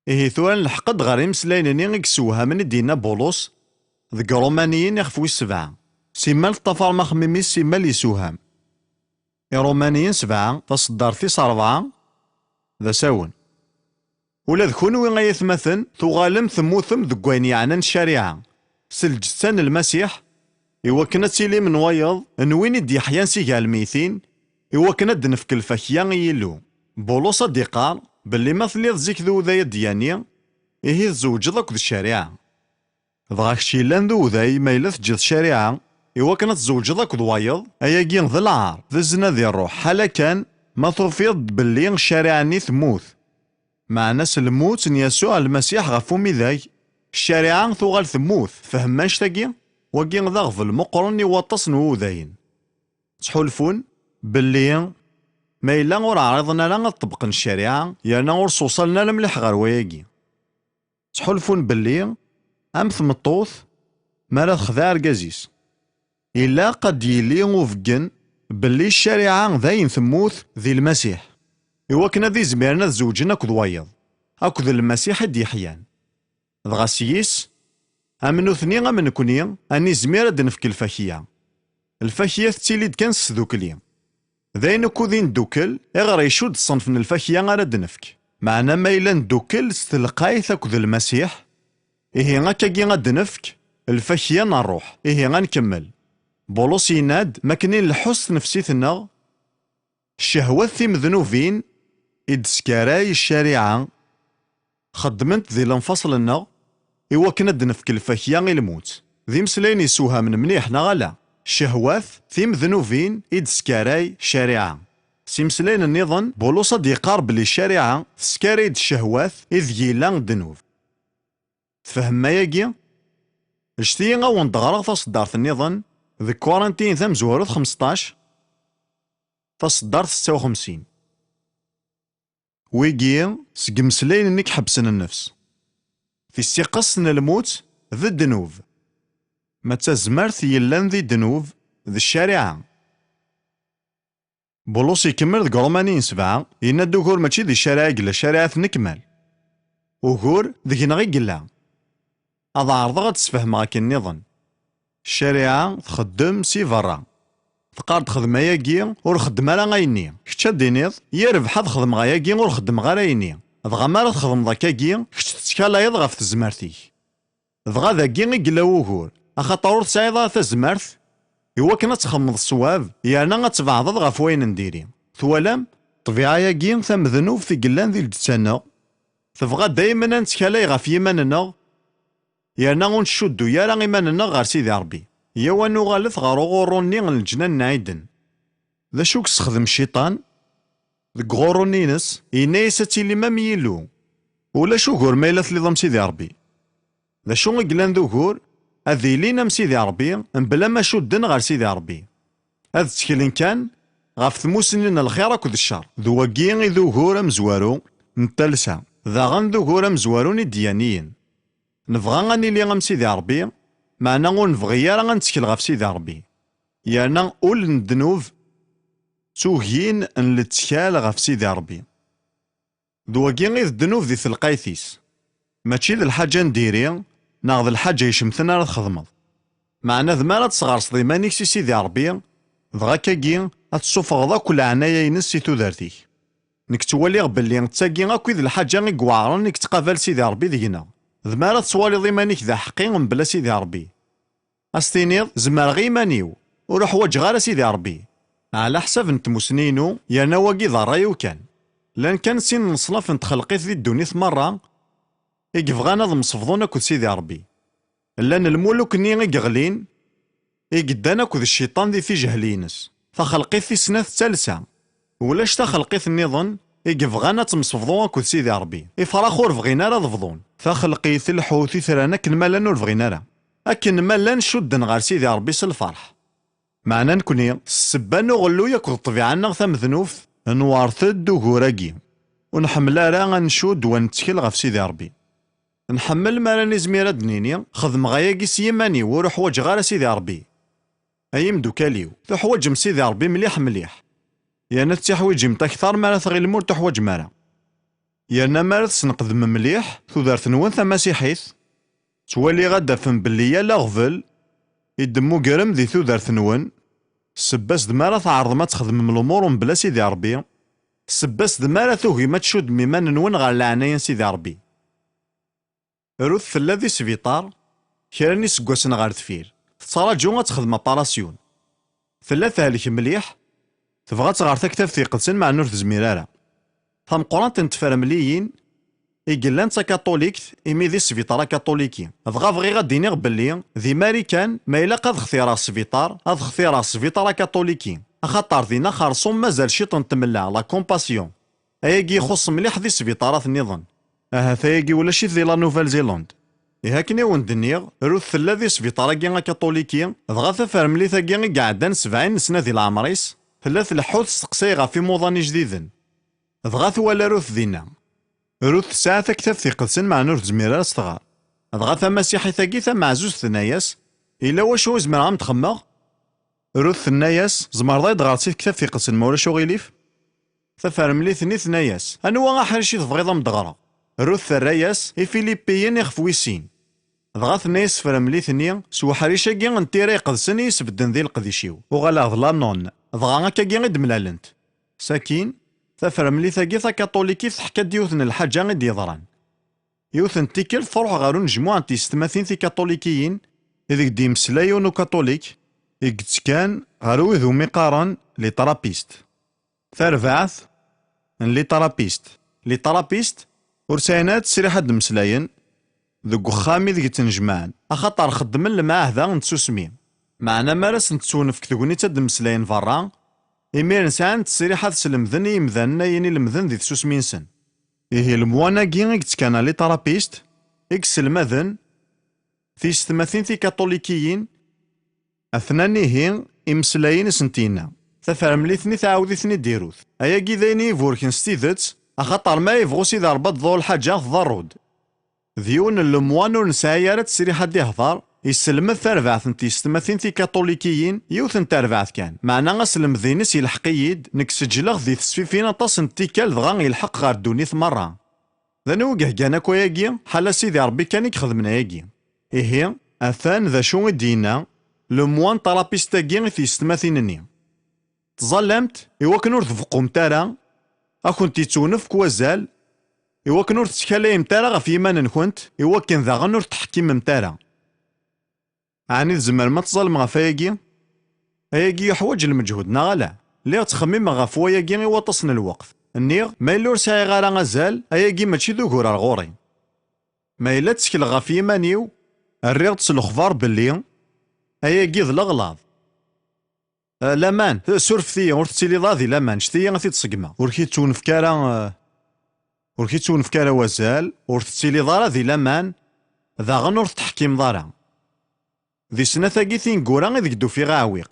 Ihi tura nleḥq-d ɣer imeslayen-nni i yessewhamen i d-yenna Bulus deg Iṛumaniyen ixef wis sebɛa. Simmal teṭṭafarem axemmim-is, simmal yessewham. Iṛumaniyen sebɛa, taṣeddart tis ṛebɛa, d asawen. Ula d kunwi ay atmaten, tuɣalem temmutem deg wayen yeɛnan ccariɛa, s lǧetta n Lmasiḥ, iwakken ad tilim n wayeḍ n win i d-yeḥyan si gar lmeytin, iwakken ad d-nefk lfakya i Yillu. Bulus ad d-iqqar belli ma telliḍ zik d uday adyani, ihi tzewǧeḍ akked ccariɛa. Dɣa kečč yellan d uday, ma yella teǧǧiḍ ccariɛa, iwakken ad tzewǧeḍ akked wayeḍ, ayagi d lɛar, d zzna di ṛṛuḥ, ḥala kan ma tufiḍ-d belli ccariɛa-nni temmut. Meɛna s lmut n Yasuɛ Lmasiḥ ɣef umidag, ccariɛa tuɣal temmut. Tfehmem annect-agi? Wagi d aɣbel meqqren i waṭas n wudayen. Ttḥulfun belli ma yella ur ɛriḍen ara ad ṭebbqen ccariɛa, yerna ur sewṣalen ara mliḥ ɣer wayagi. Ttḥulfun belli am tmeṭṭut mi ara texdeɛ argaz-is. Ilaq ad d-yili ubeggen belli ccariɛa d ayen temmut di Lmasiḥ, i wakken ad izmiren ad zewǧen akked wayeḍ, akked Lmasiḥ i d-yeḥyan. Dɣa s yis, am nutni am nekni, ad nizmir ad d-nefk lfakya. Lfakya tettili-d kan s tdukli. D ayen ukud i neddukel, iɣer icudd ṣṣenf n lfakya ara d-nefk. Meɛna ma yella neddukel s telqayt akked Lmasiḥ, ihi akkagi ad d-nefk lfakya n ṛṛuḥ. Ihi ad nkemmel. Bulus yenna-d, makken i nleḥḥu s tnefsit-nneɣ, ccehwat timednubin i d-teskaray ccariɛa, xeddment di lenfaṣel-nneɣ i wakken ad d-nefk lfakya i lmut. D imeslayen yessewhamen mliḥ, neɣ ala? Ccehwat timednubin i d-teskaray ccariɛa. S imeslayen nniḍen, Bulus ad d-yeqqar belli ccariɛa teskaray-d ccehwat ideg yella ddnub. Tfehmem ayagi? Ǧǧet-iyi ad wen-d-ɣreɣ taṣeddart nniḍen deg Kurintiyen tamezwarut xmesṭac, taṣeddart setta u xemsin. Wigi seg imeslayen-nni iḥebsen nnefs. Tissiqest n lmut d ddnub. Ma d tazmert yellan di ddnub d ccariɛa. Bulus ikemmel deg Ṛumaniyen sebɛa, yenna-d ugur mačči di ccariɛa i yella, ccariɛa tennekmal. Ugur deg-neɣ i yella. Ad ɛerḍeɣ ad d-sfehmeɣ akken nniḍen. Ccariɛa txeddem si berra. Teqqar-d xdem ayagi, ur xeddem ara ayenni. Kečč ad d-tiniḍ, yerbeḥ ad xedmeɣ ayagi, ur xeddmeɣ ara ayenni. Dɣa mi ara txedmeḍ akkagi, kečč tettkalayeḍ ɣef tezmert-ik. Dɣa dagi i yella wugur, axaṭer ur tesɛiḍ ara tazmert i wakken ad txedmeḍ ṣṣwab, yerna ad tbeɛdeḍ ɣef wayen n diri. Twalam? Ṭṭbiɛa-agi tamednubt i yellan di lǧetta-nneɣ, tebɣa daymen ad nettkallay ɣef yiman-nneɣ, yerna ur nettcuddu ara iman-nneɣ ɣer Sidi Ṛebbi. Yaw ad nuɣalet ɣer uɣurru-nni n leǧnan n Ɛiden. D acu i yessexdem cciṭan? Deg uɣurru-nni-ines, yenna-yas ad tilim am Yillu. Ulac ugur ma yella telliḍ am Sidi Ṛebbi. D acu i yellan d ugur? Ad ilin am Sidi Ṛebbi, mebla ma cudden ɣer Sidi Ṛebbi. Ad tteklen kan ɣef tmussni n lxir akked ccer. D wagi i d ugur amezwaru n talsa, daɣen d ugur amezwaru n idyaniyen. Nebɣa ad nili am Sidi Ṛebbi, meɛna ur nebɣi ara ad nettkel ɣef Sidi Ṛebbi. Yerna ul n ddnub d tugin n lettkal ɣef Sidi Ṛebbi. D wagi i d ddnub di telqayt-is. Mačči d lḥaǧa n diri, neɣ d lḥaǧa icemten ara txedmeḍ. Meɛna d mi ara tesɣerseḍ iman-ik si Sidi Ṛebbi, dɣa akkagi ad tessufɣeḍ akk leɛnaya-ines si tudert-ik. Nekk ttwaliɣ belli d tagi akk i d lḥaǧa i iweɛṛen i yettqabal Sidi Ṛebbi deg-neɣ. D mi ara tettwaliḍ iman-ik d aḥeqqi mebla Sidi Ṛebbi. Ad s-tiniḍ, zemreɣ i iman-iw, ur uḥwaǧeɣ ara Sidi Ṛebbi. Ɛla ḥsab n tmussni-inu, yerna wagi d ṛṛay-iw kan. Llan kan sin n leṣnaf n txelqit di ddunit meṛṛa i yebɣan ad msebḍun akked Sidi Ṛebbi. Llan lmuluk-nni i yeɣlin, i yeddan akked cciṭan di tijehli-ines. Taxelqit tis snat d talsa. Ulac taxelqit nniḍen i yebɣan ad temsebḍu akked Sidi Ṛebbi. Ifrax ur bɣin ara ad bḍun. Taxelqit, lḥut, itran akken ma llan ur bɣin ara. Akken ma llan cudden ɣer Sidi Ṛebbi s lferḥ. Meɛna nekni, s ssebba n uɣelluy akked ṭṭbiɛa-nneɣ tamednubt, nwerret-d ugur-agi. Ur nḥemmel ara ad ncudd wa nettkel ɣef Sidi Ṛebbi. Nḥemmel mi ara nizmir ad d-nini, xedmeɣ ayagi s yiman-iw, ur uḥwaǧeɣ ara Sidi Ṛebbi. Ay imdukal-iw, tuḥwaǧem Sidi Ṛebbi mliḥ mliḥ. Yerna tettiḥwiǧimt akteṛ mi ara tɣilem ur tuḥwaǧem ara. Yerna mi ara tesneqdem mliḥ tudert-nwen tamasiḥit, ttwaliɣ ad d-tafem belli yal aɣbel i d-temmugrem di tudert-nwen, ssebba-s d mi ara tɛerḍem ad txedmem lumuṛ mebla Sidi Ṛebbi, ssebba-s d mi ara tugim ad tcuddem iman-nwen ɣer leɛnaya n Sidi Ṛebbi. Rut tella di sbiṭar kra n yiseggasen ɣer deffir, tettraǧu ad texdem aparasyun. Tella tehlek mliḥ, tebɣa ad tɣer Taktabt Iqedsen meɛna ur tezmir ara. Tameqqrant n tefremliyin i yellan d takaṭulikt, imi di sbiṭar akaṭuliki. Dɣa bɣiɣ ad d-iniɣ belli di Marikan ma ilaq ad xtireɣ sbiṭar, ad xtireɣ sbiṭar akaṭuliki, axaṭer dinna xerṣum mazal ciṭ n tmella, la compassion. Ayagi ixuṣṣ mliḥ di sbiṭarat nniḍen. Ahat ayagi ulac-it di la Nouvelle-Zélande. Ihi akken i wen-d-nniɣ, Ruth tella di sbiṭar-agi akaṭuliki, dɣa tafermlit-agi i iɛeddan sebɛin n sna di leɛmer-is, tella tleḥḥu testeqsay ɣef imuḍan ijdiden. Dɣa twala Ruth dinna. Ruth tesɛa Taktabt Iqedsen meɛna ur tezmir ara ad s-tɣer. Dɣa tamasiḥit-agi tameɛzuzt tenna-yas: "Yella wacu i zemreɣ ad m-d-xemmeɣ?" Rut tenna-yas: "Tzemreḍ ad yi-d-ɣreḍ si tektabt iqedsen, ma ulac uɣilif?" Tafermlit-nni tenna-yas: "Anwa aḥric i tebɣiḍ ad m-d-ɣreɣ?" Rut terra-yas: "Ifilipiyen ixef wis sin." Dɣa tenna-yas tfermlit-nni: "S weḥric-agi n tira iqedsen i yi-sbedden di leqdic-iw, uɣaleɣ d Lanon." Dɣa akkagi i d-mlalent. Sakin, tafermlit-agi takaṭulikit teḥka-d yiwet n lḥaǧa i d-yeḍran. Yiwet n tikkelt, truḥ ɣer unejmuɛ n tyessetmatin tikaṭulikiyin ideg d-yemmeslay yiwen ukaṭulik i yettekkan ɣer wid umi qqaren les trappistes. Tarbaɛt n les trappistes. Les trappistes ur sɛin ara ttesriḥ ad d-mmeslayen deg uxxam ideg ttnejmaɛen, axaṭer xeddmen lemɛahda n tsusmi. Meɛna mi ara sen-tettwenefk tegnit ad d-mmeslayen berra, imiren sɛan ttesriḥ ad slemden i yimdanen ayen i lemden di tsusmi-nsen. Ihi lemwan-agi i yettekkan les trappistes, i yesselmaden tiyessetmatin tikaṭulikiyin, atnan ihi imeslayen i sent-yenna. Tafermlit-nni tɛawed-iten-id i Rut. Ayagi d ayen i iburken s tidet, axaṭer ma yebɣu Sidi Ṛebbi ad d-tḍu lḥaǧa, tḍerru-d. D yiwen n lemwan ur nesɛi ara ttesriḥ ad d-ihḍer, yesselmed tarbaɛt n tyessetmatin tikaṭulikiyin yiwet n terbaɛt kan, meɛna aselmed-ines yelḥeq-iyi-d, nekk seǧleɣ di tesfifin aṭas n tikkal dɣa yelḥeq ɣer ddunit merra. D anwa i iheggan akk ayagi? Ḥala Sidi Ṛebbi kan i ixedmen ayagi. Ihi, atan d acu i d-yenna lemwan n trapist-agi i tyessetmatin-nni. Tẓallamt i wakken ur tbeqqumt ara, a kent-yettwenefk wazal, i wakken ur tettkalayemt ara ɣef yiman-nkent, i wakken daɣen ur tettḥekkimemt ara. Ɛni tzemrem ad tẓallem ɣef ayagi? Ayagi yeḥwaǧ lmeǧhud, neɣ ala? Lliɣ ttxemmimeɣ ɣef wayagi i waṭas n lweqt. Nniɣ, ma yella ur sɛiɣ ara azal, ayagi mačči d ugurar ɣur-i. Ma yella ttekleɣ ɣef yiman-iw, rriɣ-d s lexbar belli ayagi d leɣlaḍ. Ah, laman, surfet-iyi, ur tettiliḍ ara di laman, ǧǧet-iyi ad t-id-ṣeggmeɣ. Ur k-ittunefk ara, ah, ur k-ittunefk ara wazal, ur tettiliḍ ara di laman, daɣen ur tettḥekkimeḍ ara. Di snat-agi tineggura ideg d-ufiɣ aɛewwiq.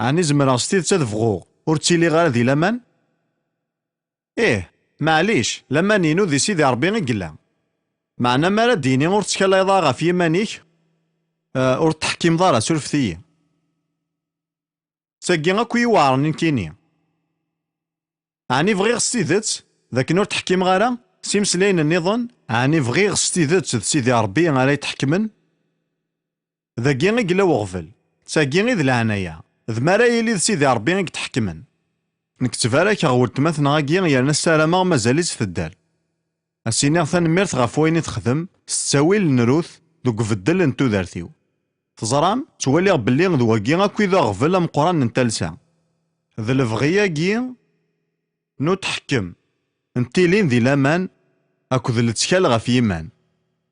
Ɛni zemreɣ s tidet ad bɣuɣ ur ttiliɣ ara di laman? Ih, maɛlic, laman-inu di Sidi Ṛebbi i yella. Meɛna mi ara d-yini ur tettkalayeḍ ara ɣef yiman-ik, eh, ur tettḥekkimeḍ ara, surfet-iyi. D tagi akk i yi-iweɛṛen nekkini. Ɛni bɣiɣ s tidet d akken ur tḥekkimeɣ ara? S imeslayen nniḍen, ɛni bɣiɣ s tidet d Sidi Ṛebbi ara yi-tḥekmen? Dagi i yella weɣbel. D tagi i d leɛnaya. D mi ara yili d Sidi Ṛebbi i yetḥekmen. Nekk ttbarakeɣ weltma-tneɣ-agi yerna ssarameɣ mazal-itt tedder. A s-iniɣ tanemmirt ɣef wayen i texdem s ttawil n Rut deg ubeddel n tudert-iw. Teẓram, ttwaliɣ belli d wagi akk i d aɣbel ameqqran n talsa. D lebɣi-agi n utḥekkem, n tilin di laman akked lettkal ɣef yiman.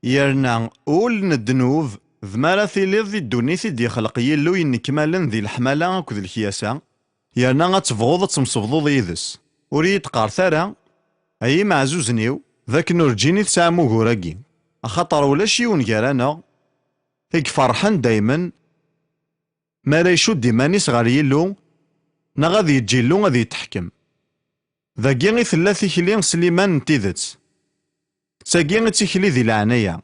Yerna ul n ddnub, d mi ara tiliḍ di ddunit i d-yexleq Yillu yennekmalen di leḥmala akked lekyasa, yerna ad tebɣuḍ ad temsebḍuḍ yid-s. Ur iyi-d-qqaret ara, ay imeɛzuzen-iw, d akken urǧin i tesɛam ugur-agi, axaṭer ulac yiwen gar-aneɣ i iferḥen daymen mi ara icudd iman-is ɣer Yillu, neɣ ad yeǧǧ Illu ad yetḥekkem. Dagi i tella tikli s liman n tidet. D tagi i d tikli di leɛnaya.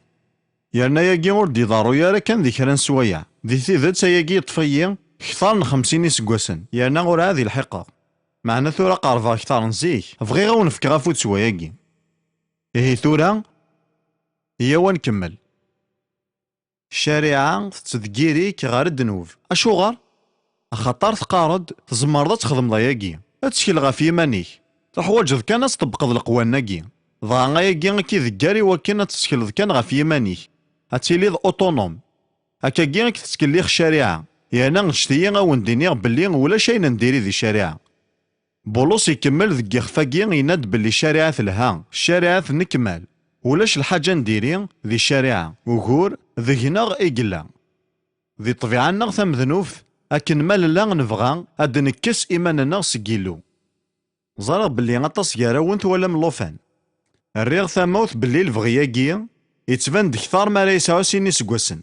Yerna ayagi ur d-iḍerru ara kan di kra n sswayeɛ. Di tidet, ayagi yeṭṭef-iyi kter n xemsin iseggasen, yerna ur ɛad ilḥiqeɣ. Meɛna tura qerbeɣ kter n zik. Bɣiɣ ad wen-fkeɣ afud s wayagi. Ihi tura, iyyaw ad nkemmel. Ccariɛa tettdeggir-ik ɣer ddnub. Acuɣer? Axaṭer teqqareḍ tzemreḍ ad txedmeḍ ayagi. Ttkel ɣef yiman-ik. Tuḥwaǧeḍ kan ad tṭebbqeḍ leqwanen-agi. Dɣa ayagi ad k-idegger i wakken ad tettkleḍ kan ɣef yiman-ik. Ad tiliḍ autonome. Akkagi i k-tettkellix ccariɛa. Yerna ǧǧet-iyi ad wen-d-iniɣ belli ulac ayen n diri di ccariɛa. Bulus ikemmel deg yixef-agi, yenna-d belli ccariɛa telha, ccariɛa tennekmal, ulac lḥaǧa n diri di ccariɛa, ugur deg-neɣ i yella. Di ṭṭbiɛa-nneɣ tamednubt, akken ma nella nebɣa ad d-nekkes iman-nneɣ seg Yillu. Ẓriɣ belli aṭas gar-awen twalam llufan. Rriɣ tamawt belli lebɣi-agi yettban-d kter mi ara yesɛu sin iseggasen.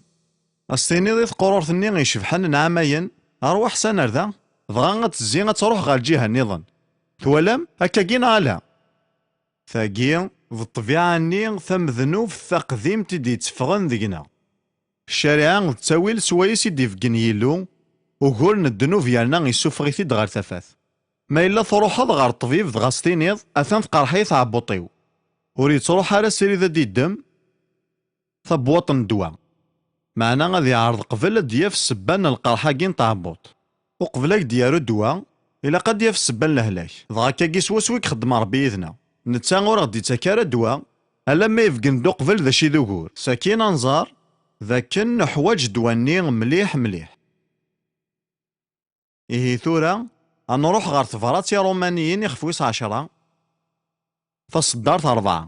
A s-tiniḍ i teqrurt-nni icebḥen n ɛamayen, "Ṛwaḥ s-an ar da", dɣa ad tezzi ad truḥ ɣer lǧiha nniḍen. Twalam? Akkagi neɣ ala? Tagi D ṭṭbiɛa-nni tamednubt taqdimt i d-yetteffɣen deg-neɣ. Ccariɛa d ttawil swayes i d-ibeggen Yillu, ugur n ddnub yerna issufeɣ-it-id ɣer tafat. Ma yella truḥeḍ ɣer ṭṭbib dɣa s-tiniḍ, "Atan tqerḥ-iyi tɛebbuṭ-iw." Ur yettruḥ ara srid ad d-iddem tabwaṭ n ddwa. Meɛna ad iɛreḍ qbel ad d-yaf ssebba n lqerḥ-agi n tɛebbuṭ. Uqbel ad k-d-yaru ddwa, ilaq ad d-yaf ssebba n lehlak. Dɣa akkagi swaswa i ixeddem Ṛebbi yid-neɣ. Netta ur aɣ-d-ittak ara ddwa, alamma ibeggen-d uqbel d acu i d ugur. Sakin ad nẓer d akken neḥwaǧ ddwa-nni mliḥ mliḥ. Ihi tura, ad nruḥ ɣer tebrat i Iṛumaniyen ixef wis ɛecṛa, taṣeddart ṛebɛa.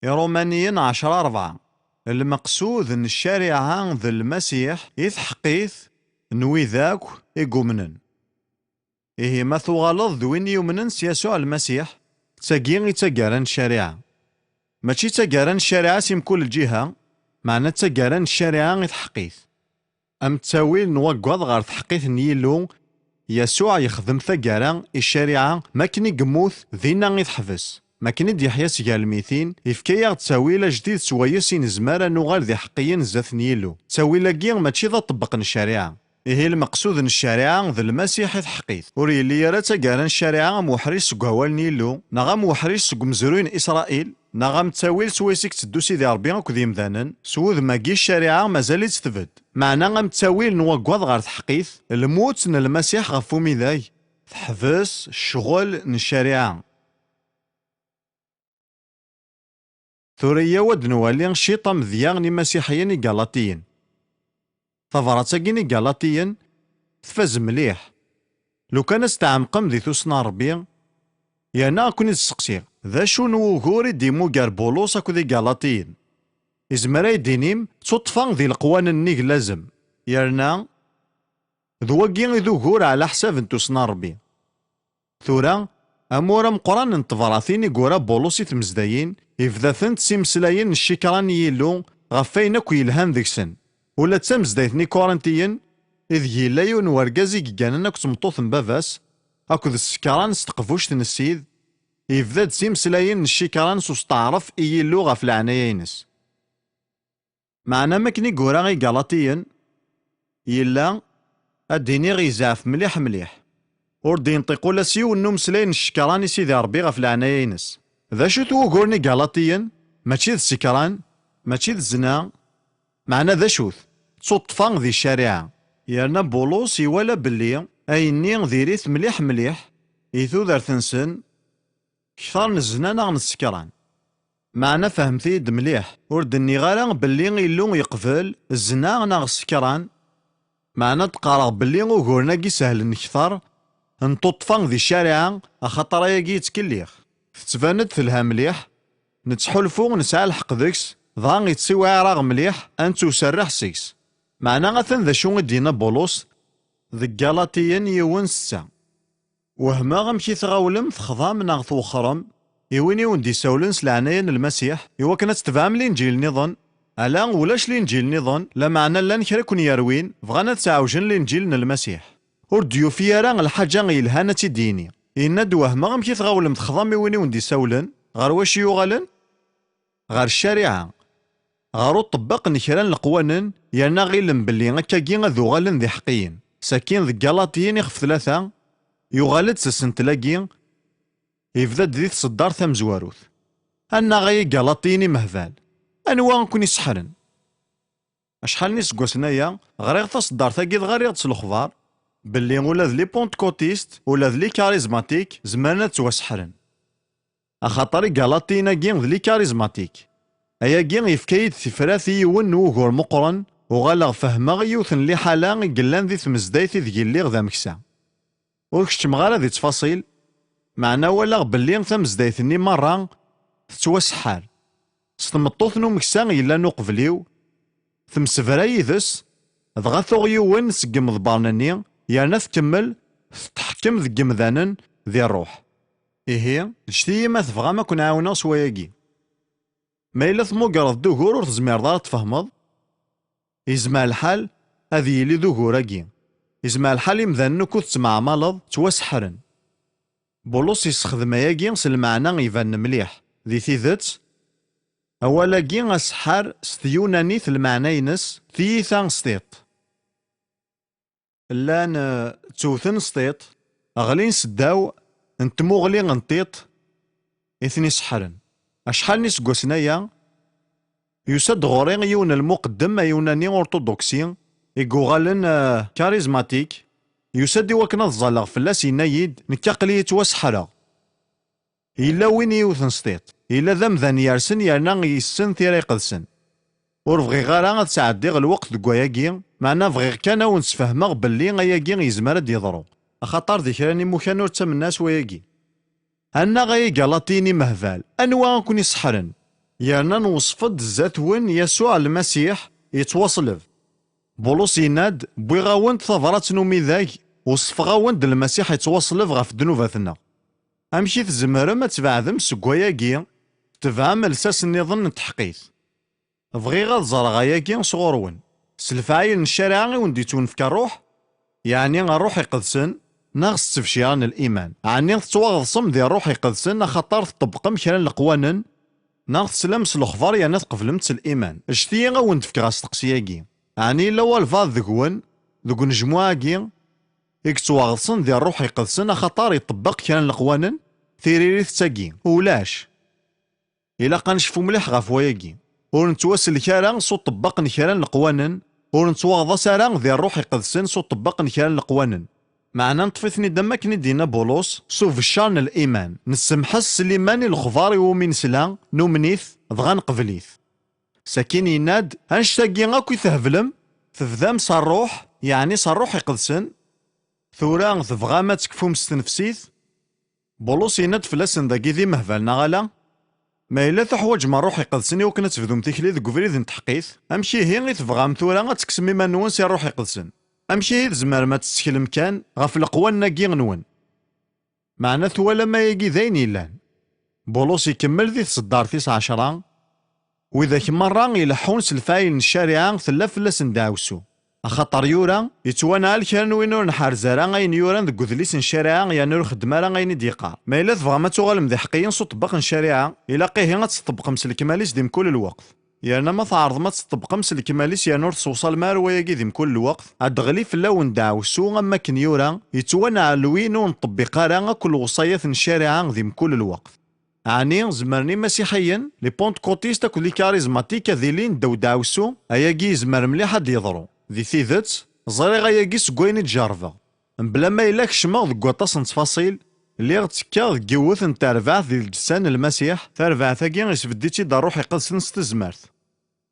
Iṛumaniyen ɛecṛa ṛebɛa. Lmeqsud n ccariɛa d Lmasiḥ i teḥqit n wid akk i yumnen. Ihi ma tuɣaleḍ d win yumnen s Yasuɛ Lmasiḥ, d tagi i d taggara n ccariɛa. Mačči d taggara n ccariɛa si mkul lǧiha, meɛna d taggara n ccariɛa i teḥqit. Am ttawil n waggaḍ ɣer teḥqit n Yillu, Yasuɛ yexdem taggara i ccariɛa, makken i yemmut, dinna i teḥbes. Makken i d-yeḥya seg gar lmitin, ifka-yaɣ-d ttawil ajdid swayes i nezmer ad nuɣal d iḥeqqiyen zdat n Yillu. Ttawil-agi mačči d aṭebbeq n ccariɛa. Ihi lmeqsud n ccariɛa d Lmasiḥ i teḥqit. Ur yelli ara d taggara n ccariɛa am uḥric seg wawal n Yillu, neɣ am uḥric seg umezruy n Isṛayil, neɣ am ttawil swayes i yetteddu Sidi Ṛebbi akked yemdanen, s wudem-agi ccariɛa mazal-itt tbedd. Meɛna am ttawil n waggaḍ ɣer teḥqit, lmut n Lmasiḥ ɣef umidag, teḥbes ccɣel n ccariɛa. Tura yyaw ad nwali ciṭ amedya n imasiḥiyen igalatiyen. Tabrat-agi n igalatiyen tfaz mliḥ. Lukan ad s-tɛemqem di tussna n Ṛebbi, yerna ad ken-id-sseqsiɣ, d acu n wugur i d-imugar Bulus akked igalatiyen? Izmer ad yi-d-inim, ttuṭṭfeɣ di leqwanen nnig lazem, yerna d wagi i d ugur ɛla ḥsab n tussna n Ṛebbi. Tura, amur ameqqran n tebratin i yura Bulus i tmezdayin, ibda-tent s imeslayen n ccikra n Yillu ɣef wayen akk yelhan deg-sen. Ula d tamezdayt n Ikurintiyen, ideg yella yiwen n wergaz i yegganen akked tmeṭṭut n baba-s, akked ssekran s teqbuct n Ssid, yebda-d s imeslayen n ccikran s usteɛref i Yillu ɣef leɛnaya-ines. Meɛna, am akken i yura i Igalatiyen, yella, ad d-iniɣ, yezɛef mliḥ mliḥ. Ur d-yenṭiq ula s yiwen n umeslay n ccekran i Sidi Ṛebbi ɣef leɛnaya-ines. D acu-t wugur n Igalatiyen? Mačči d ssekran, mačči d zzna, meɛna d acu-t? Ttuṭṭfa di ccariɛa. Yerna Bulus iwala belli ayenni diri-t mliḥ mliḥ i tudert-nsen, kter n zzna neɣ n ssekran. Meɛna fehmet-iyi-d mliḥ, ur d-nniɣ ara belli Illu yeqbel zzna neɣ ssekran, meɛna d-qqareɣ belli uguren-agi sehlen kter n tuṭṭfa di ccariɛa, axaṭer ayagi yettkellix. Tettban-d telha mliḥ, nettḥulfu nesɛa lḥeqq deg-s, dɣa yettiwɛir-aɣ mliḥ ad nettewserreḥ seg-s. Meɛna atan d acu i d-yenna Bulus deg Galatiyen yiwen setta. Wehmeɣ amek i tɣawlem texḍam neɣ twexxrem i win i wen-d-isawlen s leɛnaya n Lmasiḥ, i wakken ad tetbeɛem Linǧil nniḍen. Ala, ulac Linǧil nniḍen, lameɛna llan kra i ken-yerwin, bɣan ad sɛewjen Linǧil n Lmasiḥ. Ur d-yufi ara lḥaǧa yelhan ad tt-id-yini. Yenna-d: "Wehmeɣ amek i tɣawlem texḍam i win i wen-d-isawlen." Ɣer wacu i uɣalen? Ɣer ccariɛa, ɣer uṭebbeq n kra n leqwanen, yerna ɣilen belli akkagi ad uɣalen d iḥeqqiyen. Sakin deg Galatiyen ixef tlata, yuɣal-d s asentel-agi, yebda-d di tseddart tamezwarut. Annaɣ ay Igalatiyen imehbal, anwa i ken-iseḥḥren? Acḥal n iseggasen aya, ɣriɣ taseddart-agi dɣa rriɣ-d s lexbar belli ula d les pentecôtistes, ula d les charismatiques zemren ad ttwaseḥḥren. Axaṭer Igalatiyen-agi d les charismatiques. Ayagi yefka-yi-d tifrat i yiwen n wugur meqqren, uɣaleɣ fehmeɣ yiwet n liḥala i yellan di tmezdayt ideg lliɣ d ameksa. Ur keččmeɣ ara di ttfaṣil, meɛna walaɣ belli tamezdayt-nni merra tettwaseḥḥer. S tmeṭṭut n umeksa yellan uqbel-iw, temsebra yid-s, dɣa tuɣ yiwen seg yimeḍebbren-nni, yerna tkemmel tetḥekkem deg yemdanen di ṛṛuḥ. Ihi, ǧǧet-iyi ma tebɣam ad ken-ɛawneɣ s wayagi. Ma yella tmugreḍ-d ugur ur tezmireḍ ara ad tfehmeḍ, yezmer lḥal ad yili d ugur-agi. Yezmer lḥal imdanen ukud tettemɛamaleḍ ttwaseḥḥren. Bulus yessexdem ayagi s lmeɛna ibanen mliḥ. Di tidet, awal-agi aseḥḥar s tyunanit lmeɛna-ines tiyita s tiṭ. Llan, eh, ttewten s tiṭ, ɣlin seddaw n tmuɣli n tiṭ i ten-iseḥḥren. Acḥal n iseggasen aya, yusa-d ɣur-i yiwen n lmuqeddem ayunani urṭuduksi i yuɣalen, eh, karizmatik, yusa-d i wakken ad ẓẓalleɣ fell-as, yenna-yi-d: "Nekk aql-iyi ttwaseḥḥreɣ." Yella win i yiwet n sṭiṭ. Yella d amdan yersen yerna yessen tira iqedsen. Ur bɣiɣ ara ad sɛeddiɣ lweqt deg wayagi, meɛna bɣiɣ kan ad wen-sfehmeɣ belli ayagi yezmer ad d-yeḍru, axaṭer di kra n imukan ur ttamen ara s wayagi. Annaɣ ay Igalaṭiyen imehbal, anwa i ken-iseḥḥren? Yerna nweṣṣef-d zdat-wen Yasuɛ Lmasiḥ yettwaṣleb. Bulus yenna-d: "Wwiɣ-awen-d tabrat n umidag, weṣṣfeɣ-awen-d Lmasiḥ yettwaṣleb ɣef ddnubat-nneɣ." Amek i tzemrem ad tbeɛdem seg wayagi, tebɛem lsas nniḍen n tḥeqqit? Bɣiɣ ad ẓreɣ ayagi sɣur-wen. S lefɛayel n ccariɛa i wen-d-yettwenefk ṛṛuḥ? Yeɛni ṛṛuḥ iqedsen, neɣ s ttebcira n liman? Ɛni tettwaɣeḍsem di ṛṛuḥ iqedsen axaṭer tṭebbqem kra n leqwanen, neɣ teslam s lexbar yerna tqeblem-tt s liman? Ǧǧet-iyi ad wen-d-fkeɣ asteqsi-agi. Ɛni yella walbeɛḍ deg-wen, deg unejmuɛ-agi, i yettwaɣeḍsen di ṛṛuḥ iqedsen axaṭer iṭebbeq kra n leqwanen? Tiririt d tagi: ulac. Ilaq ad necfu mliḥ ɣef wayagi. Ur nettwaselk ara s uṭebbeq n kra n leqwanen, ur nettwaɣḍas ara di ṛṛuḥ iqedsen s uṭebbeq n kra n leqwanen. Meɛna neṭṭef-iten-id am wakken i d-yenna Bulus, s ubeccer n liman. Nessemḥes s liman i lexbar iwumi nesla, numen-it, dɣa neqbel-it. Sakin yenna-d: "Annect-agi akk i theblem, tebdam s ṛṛuḥ, yeɛni s ṛṛuḥ iqedsen, tura tebɣam ad tekfum s tnefsit?" Bulus yenna-d fell-asen dagi d imehbal neɣ ala? Ma yella tuḥwaǧem ṛṛuḥ iqedsen i wakken ad tebdum tikli deg ubrid n tḥeqqit, amek ihi i tebɣam tura ad tekksem iman-nwen si ṛṛuḥ iqedsen? Amek ihi tzemrem ad tetteklem kan ɣef leqwanen-agi nwen? Meɛna twalam ayagi d ayen yellan. Bulus ikemmel di tseddart-is ɛecra: "Widak merra ileḥḥun s lefɛayel n ccariɛa tella fell-asen ddeɛwessu." Axaṭer yura: "Yettwanɛel kra n win ur nḥerrez ara ayen yuran deg udlis n ccariɛa, yerna ur ixeddem ara ayen i d-yeqqar." Ma yella tebɣam ad tuɣalem d iḥeqqiyen s uṭebbeq n ccariɛa, ilaq ihi ad teṭṭebqem s lekmal-is di mkul lweqt. Yerna ma tɛerḍem ad teṭṭebqem s lekmal-is yerna ur tessewṣalem ara wayagi di mkul lweqt, ad d-teɣli fell-awen ddeɛwessu am wakken yura: "Yettwanɛel win ur neṭṭebbiq ara akk lewṣayat n ccariɛa di mkul lweqt." Ɛni zemren imasiḥiyen, les pentecôtistes akked les charismatiques ad ilin ddaw ddeɛwessu? Ayagi yezmer mliḥ ad d-yeḍru. Di tidet, ẓriɣ ayagi seg wayen i d-jerrbeɣ. Mebla ma yella kecmeɣ deg waṭas n ttfaṣil, lliɣ ttekkaɣ deg yiwet n terbaɛt di lǧessa n Lmasiḥ, tarbaɛt-agi isbedd-itt-id Ṛṛuḥ Iqedsen s tezmert.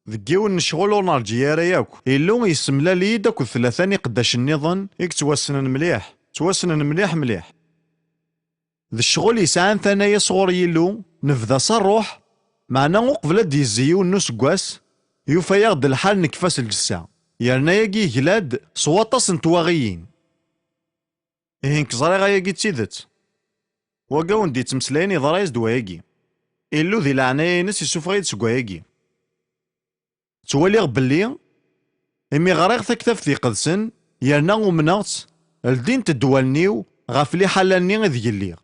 Deg yiwen n ccɣel ur nerǧi ara yakk, Illu yessemlal-iyi-d akked tlata n iqeddacen nniḍen i yettwassnen mliḥ, ttwassnen mliḥ mliḥ. D ccɣel yesɛan tanaya sɣur Yillu, nebda s ṛṛuḥ, meɛna uqbel ad d-yezzi yiwen n useggas, yufa-yaɣ-d lḥal nekfa s lǧessa, yerna ayagi yegla-d s waṭas n twaɣiyin. Ihi nekk ẓriɣ ayagi d tidet. Wagi wen-d-yettmeslayen yeḍra-yas-d wayagi. Illu di leɛnaya-ines isuffeɣ-iyi-d seg wayagi. Ttwaliɣ belli, imi ɣriɣ Taktabt Iqedsen, yerna umneɣ-tt, ldint-d wallen-iw ɣef liḥala-nni ideg lliɣ.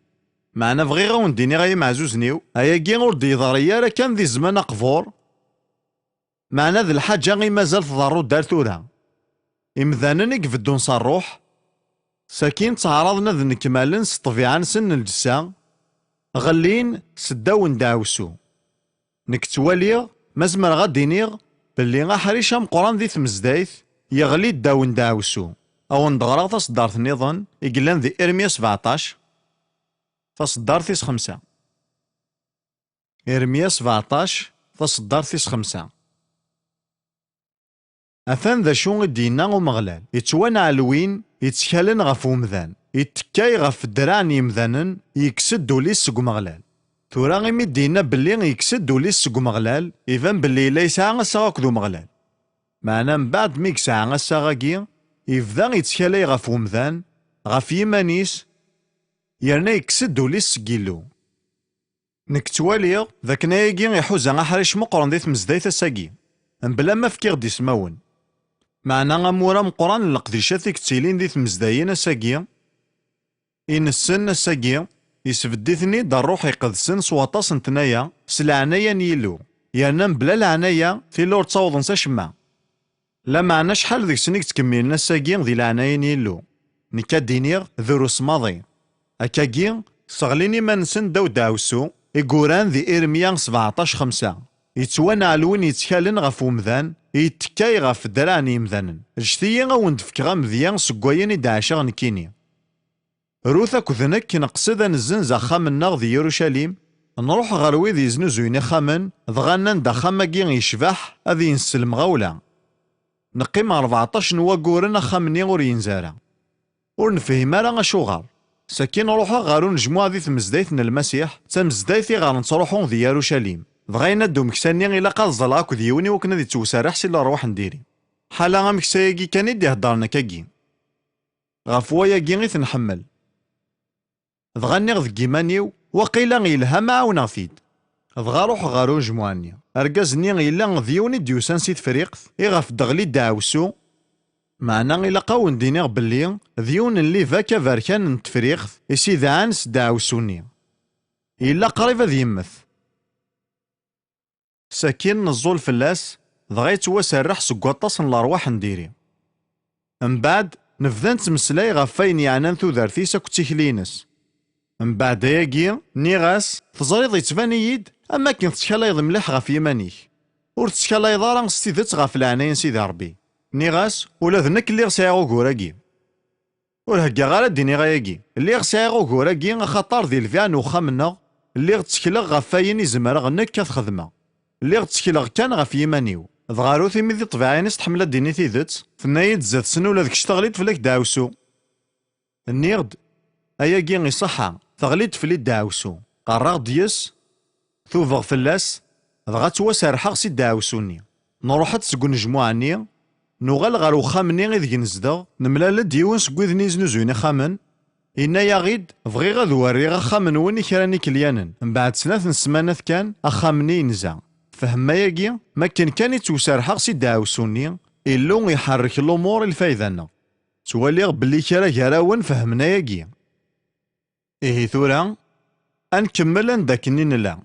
Meɛna bɣiɣ a wen-d-iniɣ ay imeɛzuzen-iw, ayagi ur d-yeḍri ara kan di zzman aqbur, meɛna d lḥaǧa i mazal tḍerru-d ar tura. Imdanen i ibeddun s ṛṛuḥ, sakin ttɛaraḍen ad nnekmalen s ṭṭbiɛa-nsen n lǧessa, ɣellin seddaw n ddeɛwessu. Nekk ttwaliɣ, ma zemreɣ ad d-iniɣ, belli aḥric ameqqran di tmezdayt yeɣli ddaw n ddeɛwessu. A wen-d-ɣreɣ taṣeddart nniḍen i yellan di Irmya sbeɛṭac, taṣeddart tis xemsa. Irmya sbeɛṭac, taṣeddart tis xemsa. Atan d acu i d-yenna Umeɣlal: "Yettwanɛel win yettkalen ɣef umdan, yettekkay ɣef ddreɛ n yemdanen, yekkes-d ul-is seg Umeɣlal." Tura imi d-yenna belli yekkes-d ul-is seg Umeɣlal, iban belli yella yesɛa assaɣ akked Umeɣlal. Meɛna mbeɛd mi yesɛa assaɣ-agi, yebda yettkalay ɣef umdan, ɣef yiman-is, yerna yekkes-d ul-is seg Yillu. Nekk ttwaliɣ d akken ayagi iḥuza aḥric meqqren di tmezdayt ass-agi, mebla ma fkiɣ-d ismawen. Meɛna amur ameqqran n leqdicat i yettilin di tmezdayin ass-agi, i nessen ass-agi, Yesbedd-iten-id Ṛṛuḥ Iqedsen s waṭas n tnaya, s leɛnaya n Yillu, yerna mebla leɛnaya, tili ur ttawḍen s acemma. Lameɛna acḥal deg-sen i yettkemmilen ass-agi di leɛnaya n Yillu? Nekk ad d-iniɣ, drus maḍi. Akkagi, sseɣlin iman-nsen ddaw deɛwessu, i yuran di Irmya sebɛeṭac xemsa. Yettwanɛel win yettkalen ɣef wemdan, i yettekkay ɣef ddreɛ n yemdanen. Ǧǧet-iyi a wen-d-fkeɣ amedya seg wayen i d-ɛaceɣ nekkini. Rut akked nekk neqsed ad nezzenz axxam-nneɣ di Yirucalim, nruḥ ɣer wid yeznuzuyen ixxamen, dɣa nnan-d axxam-agi yecbeḥ, ad yens s lemɣawla. Neqqim ṛebɛeṭṭac n wagguren axxam-nni ur yenzi ara. Ur nefhim ara acuɣer. Sakin ruḥeɣ ɣer unejmuɛ di tmezdayt n Lmasiḥ, d tamezdayt i ɣer nettruḥu di Yarucalim. Dɣa yenna-d umeksa-nni ilaq ad ẓẓleɣ akked yiwen i wakken ad ittewserreḥ si lerwaḥ n diri. Ḥala ameksa-agi kan i d-iheddren akkagi. Ɣef wayagi i t-nḥemmel. Dɣa nniɣ deg yiman-iw, waqila yelha ma ɛawneɣ-t-id. Dɣa ruḥeɣ ɣer unejmuɛ-nni. Argaz-nni yella d yiwen i d-yusan si Tefriqt, iɣef d-teɣli ddeɛwessu, meɛna ilaq a wen-d-iniɣ belli d yiwen n libak aberkan n Tefriqt i s-idɛan s ddeɛwessu-nni. Yella qrib ad yemmet. Sakin neẓẓul fell-as, dɣa yettwaserreḥ seg waṭas n lerwaḥ n diri. Mbeɛd, nebda nettmeslay ɣef wayen yeɛnan tudert-is akked tikli-ines. Mbeɛd ayagi, nniɣ-as, teẓriḍ, yettban-iyi-d am akken tettkalayeḍ mliḥ ɣef yiman-ik. Ur tettkalayeḍ ara s tidet ɣef leɛnaya n Sidi Ṛebbi. Nniɣ-as, ula d nekk lliɣ sɛiɣ ugur-agi. Ur heggaɣ ara d-iniɣ ayagi. Lliɣ sɛiɣ ugur-agi axaṭer di lbiɛ n uxxam-nneɣ, lliɣ ttekleɣ ɣef wayen i zemreɣ nekk ad t-xedmeɣ. Lliɣ ttekleɣ kan ɣef yiman-iw. Dɣa Rut, imi di ṭṭbiɛa-ines tḥemmel ad d-tini tidet, tenna-yi-d zdat-sen, ula d kečč teɣli-d fell-ak ddeɛwessu. Nniɣ-d, ayagi iṣeḥḥa, teɣli-d fell-i ddeɛwessu. Qerraɣ-d yes, tubeɣ fell-as, dɣa ttwaserrḥeɣ si ddeɛwessu-nni. Nruḥ-d seg unejmuɛ-nni, nuɣal ɣer uxxam-nni ideg nezdeɣ, nemlal-d yiwen seg widen yeznuzuyen ixxamen, yenna-yaɣ-id, bɣiɣ ad werriɣ axxam-nwen i kra n ikelyanen. Mbeɛd snat n ssmanat kan, axxam-nni yenza. Fehmen ayagi, makken kan i ttwaserrḥeɣ si ddeɛwessu-nni, Illu iḥerrek lumuṛ i lfayda-nneɣ. Ttwaliɣ belli kra gar-awen fehmen ayagi. Ihi tura, ad nkemmel anda akken i nella.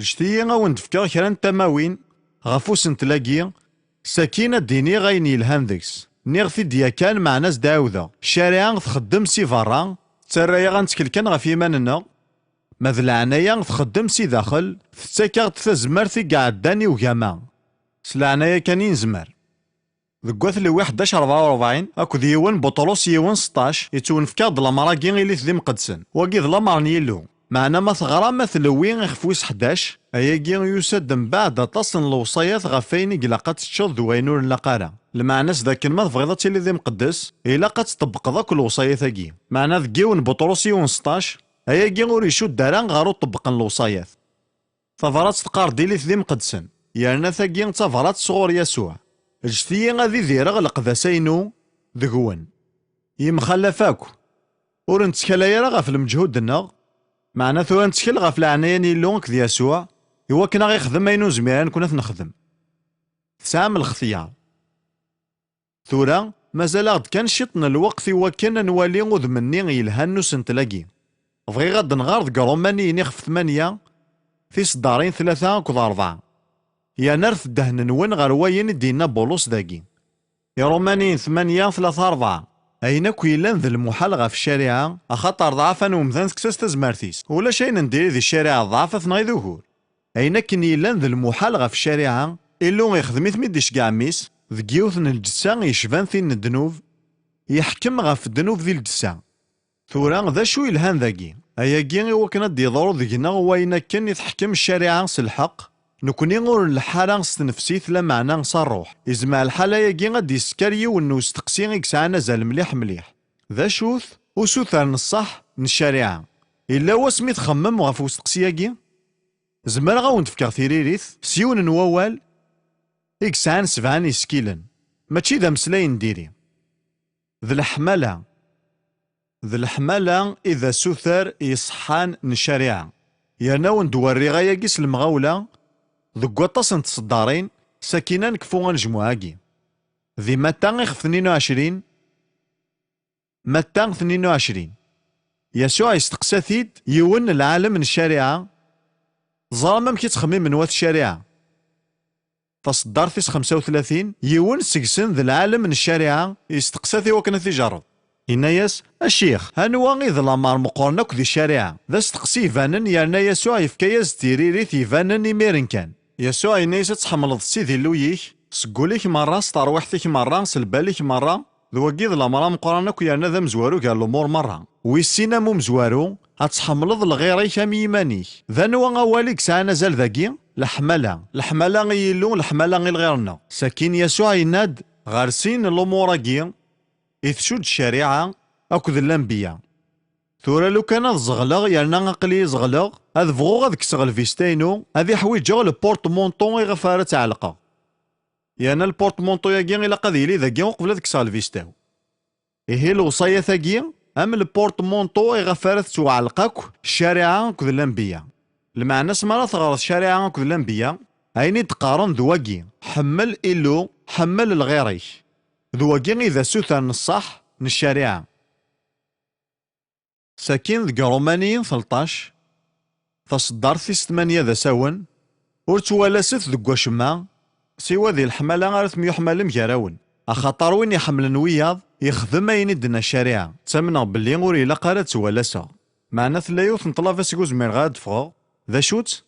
Ǧǧet-iyi a wen-d-fkeɣ kra n tamawin ɣef usentel-agi, sakin ad d-iniɣ ayen yelhan deg-s. Nniɣ-t-id yakan, meɛna ad s-d-ɛawdeɣ. Ccariɛa txeddem si berra, tettarra-yaɣ ad nettkel kan ɣef yiman-nneɣ, ma d leɛnaya txeddem si daxel, tettak-aɣ-d tazmert i iɛeddan i ugama. S leɛnaya kan i nezmer. Deg At Lewwi ḥdac rebɛa u rebɛin akked yiwen Buṭrus yiwen seṭṭac, yettwenfek-aɣ-d lamer-agi ilit d imqedsen. Wagi d lamer n Yillu. Meɛna ma teɣram At Lewwi ixef wis ḥdac, ayagi yusa-d mbeɛd aṭas n lewṣayat ɣef wayen i ilaq ad teččeḍ d wayen ur nlaq ara. Lmeɛna-s d akken ma tebɣiḍ ad tiliḍ d imqeddes, ilaq ad tṭebbqeḍ akk lewṣayat-agi. Meɛna deg yiwen Buṭrus yiwen seṭṭac, ayagi ur icudd ara ɣer uṭebbeq n lewṣayat. Tabrat teqqar-d ilit d imqedsen, yerna tagi d tabrat sɣur Yasuɛ. Ǧǧet-iyi ad idireɣ leqdasa-inu deg-wen. Yemxallaf akk. Ur nettkalay ara ɣef lmeǧhud-nneɣ, meɛna tura nettkel ɣef leɛnaya n Yillu akked Yasuɛ, iwakken ad ɣ-ixdem ayen ur nezmir ara nekkni ad t-nexdem. Tesɛam lxetyar. Tura, mazal-aɣ-d kan ciṭ n lweqt i wakken ad nwali udem-nni yelhan n usentel-agi. Bɣiɣ ad d-nɣer deg Ṛumaniyen ixef tmanya, tiseddarin tlata akked ṛebɛa. Yerna rret ddehn-nwen ɣer wayen i d-yenna Bulus dagi. Iṛumaniyen tmanya tlata ṛebɛa. Ayen akk yellan d lmuḥal ɣef ccariɛa, axaṭer ḍɛafa n umdan tekkes-as tazmert-is. Ulac ayen n diri di ccariɛa d ḍḍɛafat neɣ i d ugur. Ayen akken yellan d lmuḥal ɣef ccariɛa, Illu ixdem-it mi d-iceggeɛ mmi-s, deg yiwet n lǧetta yecban tin n ddnub, yeḥkem ɣef ddnub di lǧetta. Tura, d acu yelhan dagi? Ayagi i wakken ad d-yeḍru deg-neɣ wayen akken i teḥkem ccariɛa s lḥeqq, nekni ur nleḥḥ ara s tnefsit, lameɛna s ṛṛuḥ. Izmeɛ lḥal ayagi ad d-yessker yiwen n usteqsi i yesɛan azal mliḥ mliḥ. D acu-t usuter n ṣṣeḥ n ccariɛa? Yella wasmi txemmem ɣef usteqsi-agi? Zemreɣ a wen-d-fkeɣ tiririt s yiwen n wawal i yesɛan sebɛa n yisekkilen, mačči d ameslay n diri. D leḥmala. D leḥmala i d asuter iṣeḥḥan n ccariɛa. Yerna a wen-d-werriɣ ayagi s lemɣawla deg waṭas n tseddarin, sakin ad nekfu anejmuɛ-agi. Di Matta ixef tnin u ɛecrin, Matta tnin u ɛecrin. Yasuɛ yesteqsa-t-id yiwen n lɛalem n ccariɛa, teẓram amek i ttxemmimen wat ccariɛa. Taṣeddart tis xemsa u tlatin, yiwen seg-sen d lɛalem n ccariɛa, yesteqsa-t i wakken ad t-ijerreb. Yenna-yas, a ccix, anwa i d lameṛ meqqren akk di ccariɛa? D asteqsi ibanen, yerna Yasuɛ yefka-yas-d tiririt ibanen imiren kan. Yasuɛ yenna-yas, ad tḥemmleḍ Sidi Illu-yik, seg wul-ik merra, s terwiḥt-ik merra, s lbal-ik merra, d wagi d lameṛ ameqqran akk, yerna d amezwaru gar lumuṛ merra. Wis sin am umezwaru, ad tḥemmleḍ lɣir-ik am yiman-ik. D anwa awal i yesɛan azal dagi? Leḥmala. Leḥmala i Yillu, leḥmala i lɣir-nneɣ. Sakin Yasuɛ yenna-d, ɣer sin n lumuṛ-agi i tcudd ccariɛa akked lanbeyya. Tura lukan ad zeɣleɣ, yerna aql-iyi zeɣleɣ, ad bɣuɣ ad kkseɣ lvista-inu, ad iḥwiǧeɣ lpurṭmunṭu iɣef ara tt-ɛelqeɣ. Yerna lpurṭmunṭu-agi ilaq ad yili dagi uqbel ad kkseɣ lvista-w. Ihi lewṣayat-agi, am lpurṭmunṭu iɣef ara tettwaɛelq akk ccariɛa akked lanbeyya. Lmeɛna-s, mi ara teɣreḍ ccariɛa akked lanbeyya, ayen i d-qqaren d wagi, ḥemmel Illu, ḥemmel lɣir-ik. D wagi i d asuter n ṣṣeḥ n ccariɛa. Sakin deg Ṛumaniyen tleṭṭac, taṣeddart tis tmanya d asawen, ur ttwalaset deg wacemma, siwa di leḥmala ara temyuḥmalem gar-awen. Axaṭer win iḥemmlen wiyaḍ, yexdem ayen i d-tenna ccariɛa. Ttamneɣ belli ur ilaq ara ad ttwalaseɣ. Meɛna tella yiwet n ṭṭlaba seg ur zmireɣ ara ad d-ffɣeɣ. D acu-tt?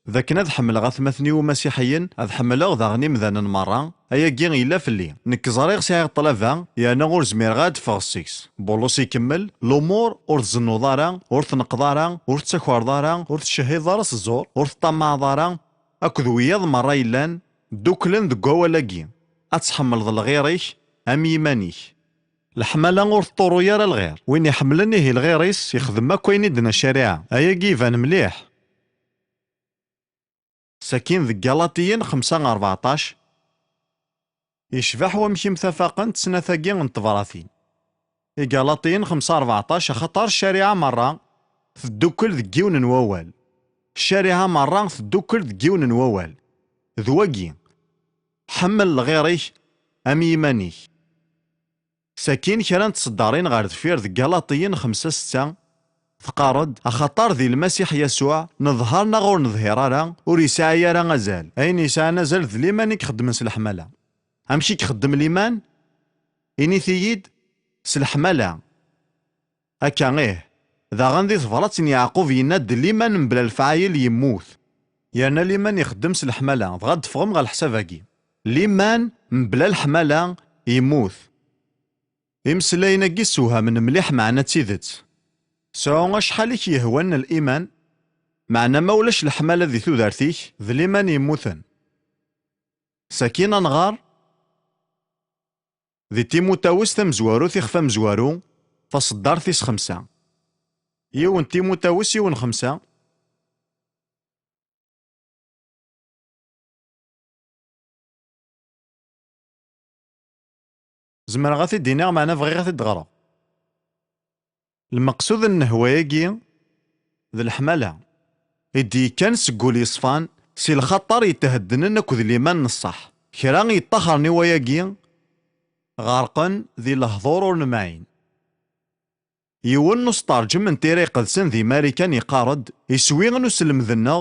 D akken ad ḥemmleɣ atmaten-iw imasiḥiyen, ad ḥemmleɣ daɣen imdanen merra, ayagi yella fell-i. Nekk ẓriɣ sɛiɣ ṭṭlaba, yerna ur zmireɣ ad d-ffɣeɣ seg-s. Bulus ikemmel, lumuṛ ur tzennuḍ ara, ur tneqqeḍ ara, ur tettakreḍ ara, ur tettcehhideḍ ara s ẓẓur, ur teṭṭamaɛeḍ ara, akked wiyaḍ merra yellan, dduklen deg wawal-agi, ad tḥemmleḍ lɣir-ik am yiman-ik. Leḥmala ur teṭṭuruy ara lɣir. Win iḥemmlen ihi lɣir-is, ixdem akk ayen i d-tenna ccariɛa. Ayagi iban mliḥ. Sakin deg Galatiyen xemsa ṛebɛeṭṭac, yecbeḥ wamek i mtafaqent snat-agi n tebratin. Igalatiyen xemsa ṛebɛeṭṭac, axaṭer ccariɛa merra teddukel deg yiwen n wawal. Ccariɛa merra teddukel deg yiwen n wawal. D wagi, ḥemmel lɣir-ik am yiman-ik. Sakin kra n tseddarin ɣer deffir deg Galatiyen xemsa setta, teqqar-d, axaṭer di Lmasiḥ Yasuɛ, neḍher neɣ ur neḍhir ara, ur yesɛi ara azal. Ayen yesɛan azal d liman i ixeddmen s leḥmala. Amek i ixeddem liman? Init-iyi-d, s leḥmala. Akka ih. Daɣen di tebrat n Yeɛqub yenna-d, liman mebla lefɛayel yemmut. Yerna liman ixeddem s leḥmala, dɣa d-teffɣem ɣer leḥsab-agi. Liman mebla leḥmala yemmut. Imeslayen-agi ssewhamen mliḥ, meɛna d tidet. Sɛu acḥal i k-yehwan n liman, meɛna ma ulac leḥmala di tudert-ik, d liman yemmuten. Sakin ad nɣer di Timutawes tamezwarut, ixef amezwaru, taṣeddart tis xemsa. Yiwen Timutawes, yiwen xemsa. Zemreɣ ad t-id-iniɣ, meɛna bɣiɣ ad t-id-ɣreɣ. Lmeqsud n nnehwa-agi d leḥmala i d-yekkan seg wul yeṣfan, si lxaṭer yetheddnen akked liman n ṣṣeḥ. Kra yeṭṭaxren i wayagi, ɣerqen di lehdur ur nemɛin. Yiwen n usṭerǧem n Tira Iqedsen di Marikan yeqqar-d, iswi n uselmed-nneɣ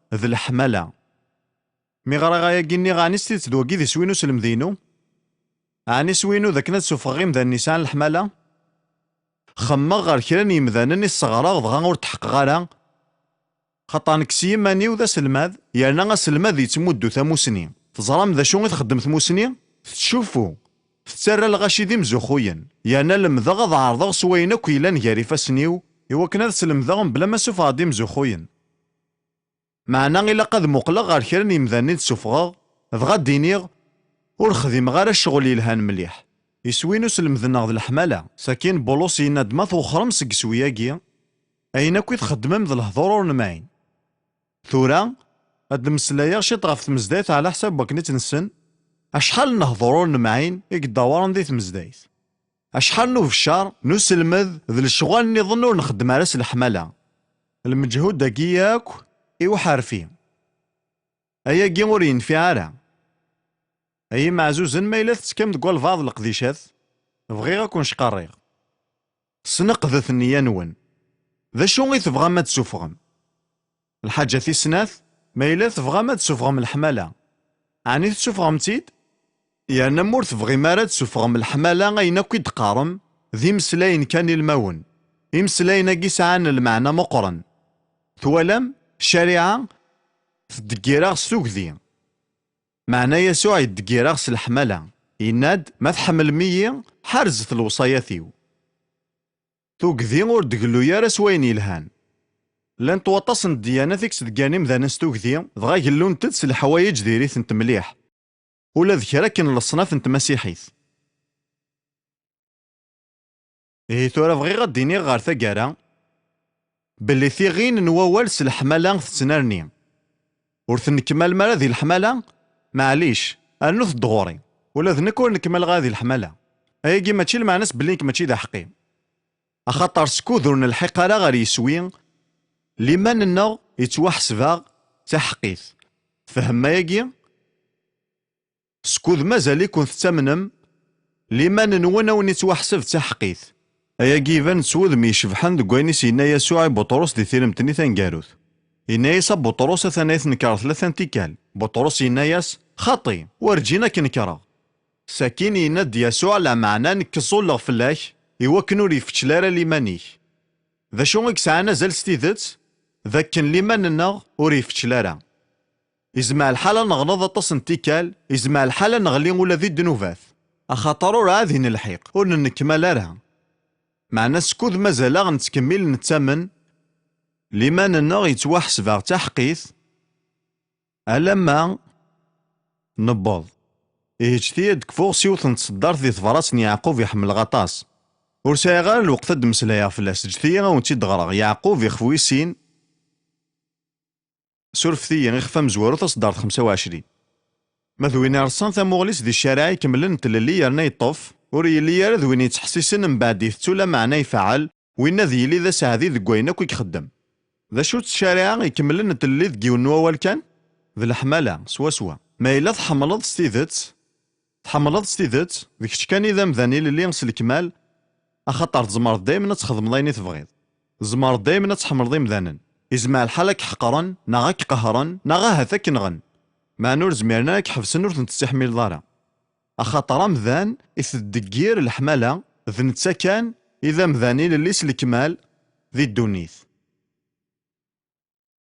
d leḥmala. Mi ɣriɣ ayagi-nni, ɛni s tidet d wagi d iswi n uselmed-inu? Ɛni iswi-inu d akken ad sufɣeɣ imdanen yesɛan leḥmala? Xemmeɣ ɣer kra n yimdanen i sseɣreɣ, dɣa ur tḥeqqeɣ ara. Xaṭer nekk s yiman-iw d aselmad, yerna aselmad yettmuddu tamusni. Teẓram d acu i txeddem tmusni? Tettcuffu, tettarra lɣaci d imzuxxuyen, yerna lemdeɣ ad ɛerḍeɣ s wayen akk yellan gar ifassen-iw, iwakken ad slemdeɣ mebla ma sufɣeɣ-d imzuxxuyen. Meɛna ilaq ad muqleɣ ɣer kra n yimdanen i d-sufɣeɣ, dɣa d-iniɣ, ur xdimeɣ ara ccɣel yelhan mliḥ. Iswi n uselmed-nneɣ d leḥmala. Sakin Bulus yenna-d, ma twexxrem seg iswi-agi, ayen akk i txeddmem d lehdur ur nemɛin. Tura, ad d-mmeslayeɣ ciṭ ɣef tmezdayt ɛla ḥsab wakken i tt-nessen. Acḥal n lehdur ur nemɛin i yeddawaren di tmezdayt? Acḥal n ubeccer, n uselmed, d lecɣal nniḍen ur nxeddem ara s leḥmala? Lmeǧhud-agi yakk i uḥerfi. Ayagi ur yenfiɛ ara. Ay imeɛzuzen, ma yella tettekkam deg walbeɛḍ leqdicat, bɣiɣ ad ken-cqarriɣ. Sneqdet nneyya-nwen. D acu i tebɣam ad d-suffɣem? Lḥaǧa tis snat, ma yella tebɣam ad d-suffɣem leḥmala, ɛni tessufɣem-tt-id? Yerna ma ur tebɣim ara ad d-suffɣem leḥmala, ayen akk i d-qqarem d imeslayen kan ilmawen. Imeslayen-agi sɛan lmeɛna meqqren. Twalam, ccariɛa tettdeggir-aɣ s tugdi. Meɛna Yasuɛ yettdeggir-aɣ s leḥmala. Yenna-d, ma tḥemmlem-iyi, ḥerzet lewṣayat-iw. Tugdi ur d-gellu ara s wayen yelhan. Llant waṭas n ddyanat i yettdeggiren imdanen s tugdi, dɣa gellunt-d s leḥwayeǧ diri-tent mliḥ. Ula d kra akken leṣnaf n tmasiḥit. Ihi tura bɣiɣ ad d-iniɣ ɣer taggara belli tiɣin n wawal s leḥmala tettnerni. Ur tennekmalem ara di leḥmala? Maɛlic, rnut-d ɣur-i. Ula d nekk ur nekmal ara di leḥmala. Ayagi mačči lmeɛna-s belli nekk mačči d aḥeqqi. Axaṭer skud ur nelḥiq ara ɣer yeswi, liman-nneɣ yettwaḥseb-aɣ d taḥeqqit. Tfehmem ayagi? Skud mazal-iken tettamnem, liman-nwen a wen-ittwaḥseb d taḥeqqit. Ayagi iban-d s wudem icebḥen deg wayen i s-yenna Yasuɛ i Buṭrus di tiremt-nni taneggarut. Yenna-yas a Buṭrus, atan ay tnekreḍ tlata n tikkal. Buṭrus yenna-yas, xaṭi, werǧin ad k-nekreɣ. Sakin yenna-d Yasuɛ, lameɛna nekk ẓẓulleɣ fell-ak, iwakken ur ifeččel ara liman-ik. D acu i yesɛan azal s tidet? D akken liman-nneɣ ur ifeččel ara. Izmeɛ lḥal ad neɣleḍ aṭas n tikkal, izmeɛ lḥal ad neɣli ula di ddnubat, axaṭer ur ɛad i nelḥiq, ur nennekmal ara. Meɛna skud mazal-aɣ nettkemmil nettamen, liman-nneɣ yettwaḥseb-aɣ d taḥeqqit, alamma newweḍ. Ihi ǧǧet-iyi ad kfuɣ s yiwet n tseddart di tebrat n Yeɛqub i ḥemmleɣ aṭas. Ur sɛiɣ ara lweqt ad d-mmeslayeɣ fell-as, ǧǧet-iyi ad wen-tt-id-ɣreɣ. Yeɛqub, ixef wis sin, surfet-iyi, ixef amezwaru, taseddart xemsa u ɛecrin. Ma d win ireṣṣan tamuɣli-s di ccariɛa ikemlen n tlelli yerna yeṭṭef, ur yelli ara d win yettḥessisen mbeɛd itettu lameɛna ifɛel, winna ad yili d aseɛdi deg wayen akk i ixeddem. D acu-tt ccariɛa ikemlen n tlelli deg yiwen n wawal kan? D leḥmala, swaswa. Ma yella tḥemmleḍ s tidet, tḥemmleḍ s tidet, d kečč kan i d amdan ilelli s lekmal, axaṭer tzemreḍ daymen ad txedmeḍ ayen i tebɣiḍ. Tzemreḍ daymen ad tḥemmleḍ imdanen. Izmeɛ lḥal ad k-ḥeqren, neɣ ad k-qehren, neɣ ahat ad k-nɣen. Meɛna ur zmiren ara ad k-ḥebsen, ur ten-tessiḥmileḍ ara. Axaṭer amdan iteddeggir leḥmala, d netta kan i d amdan ilelli s lekmal di ddunit.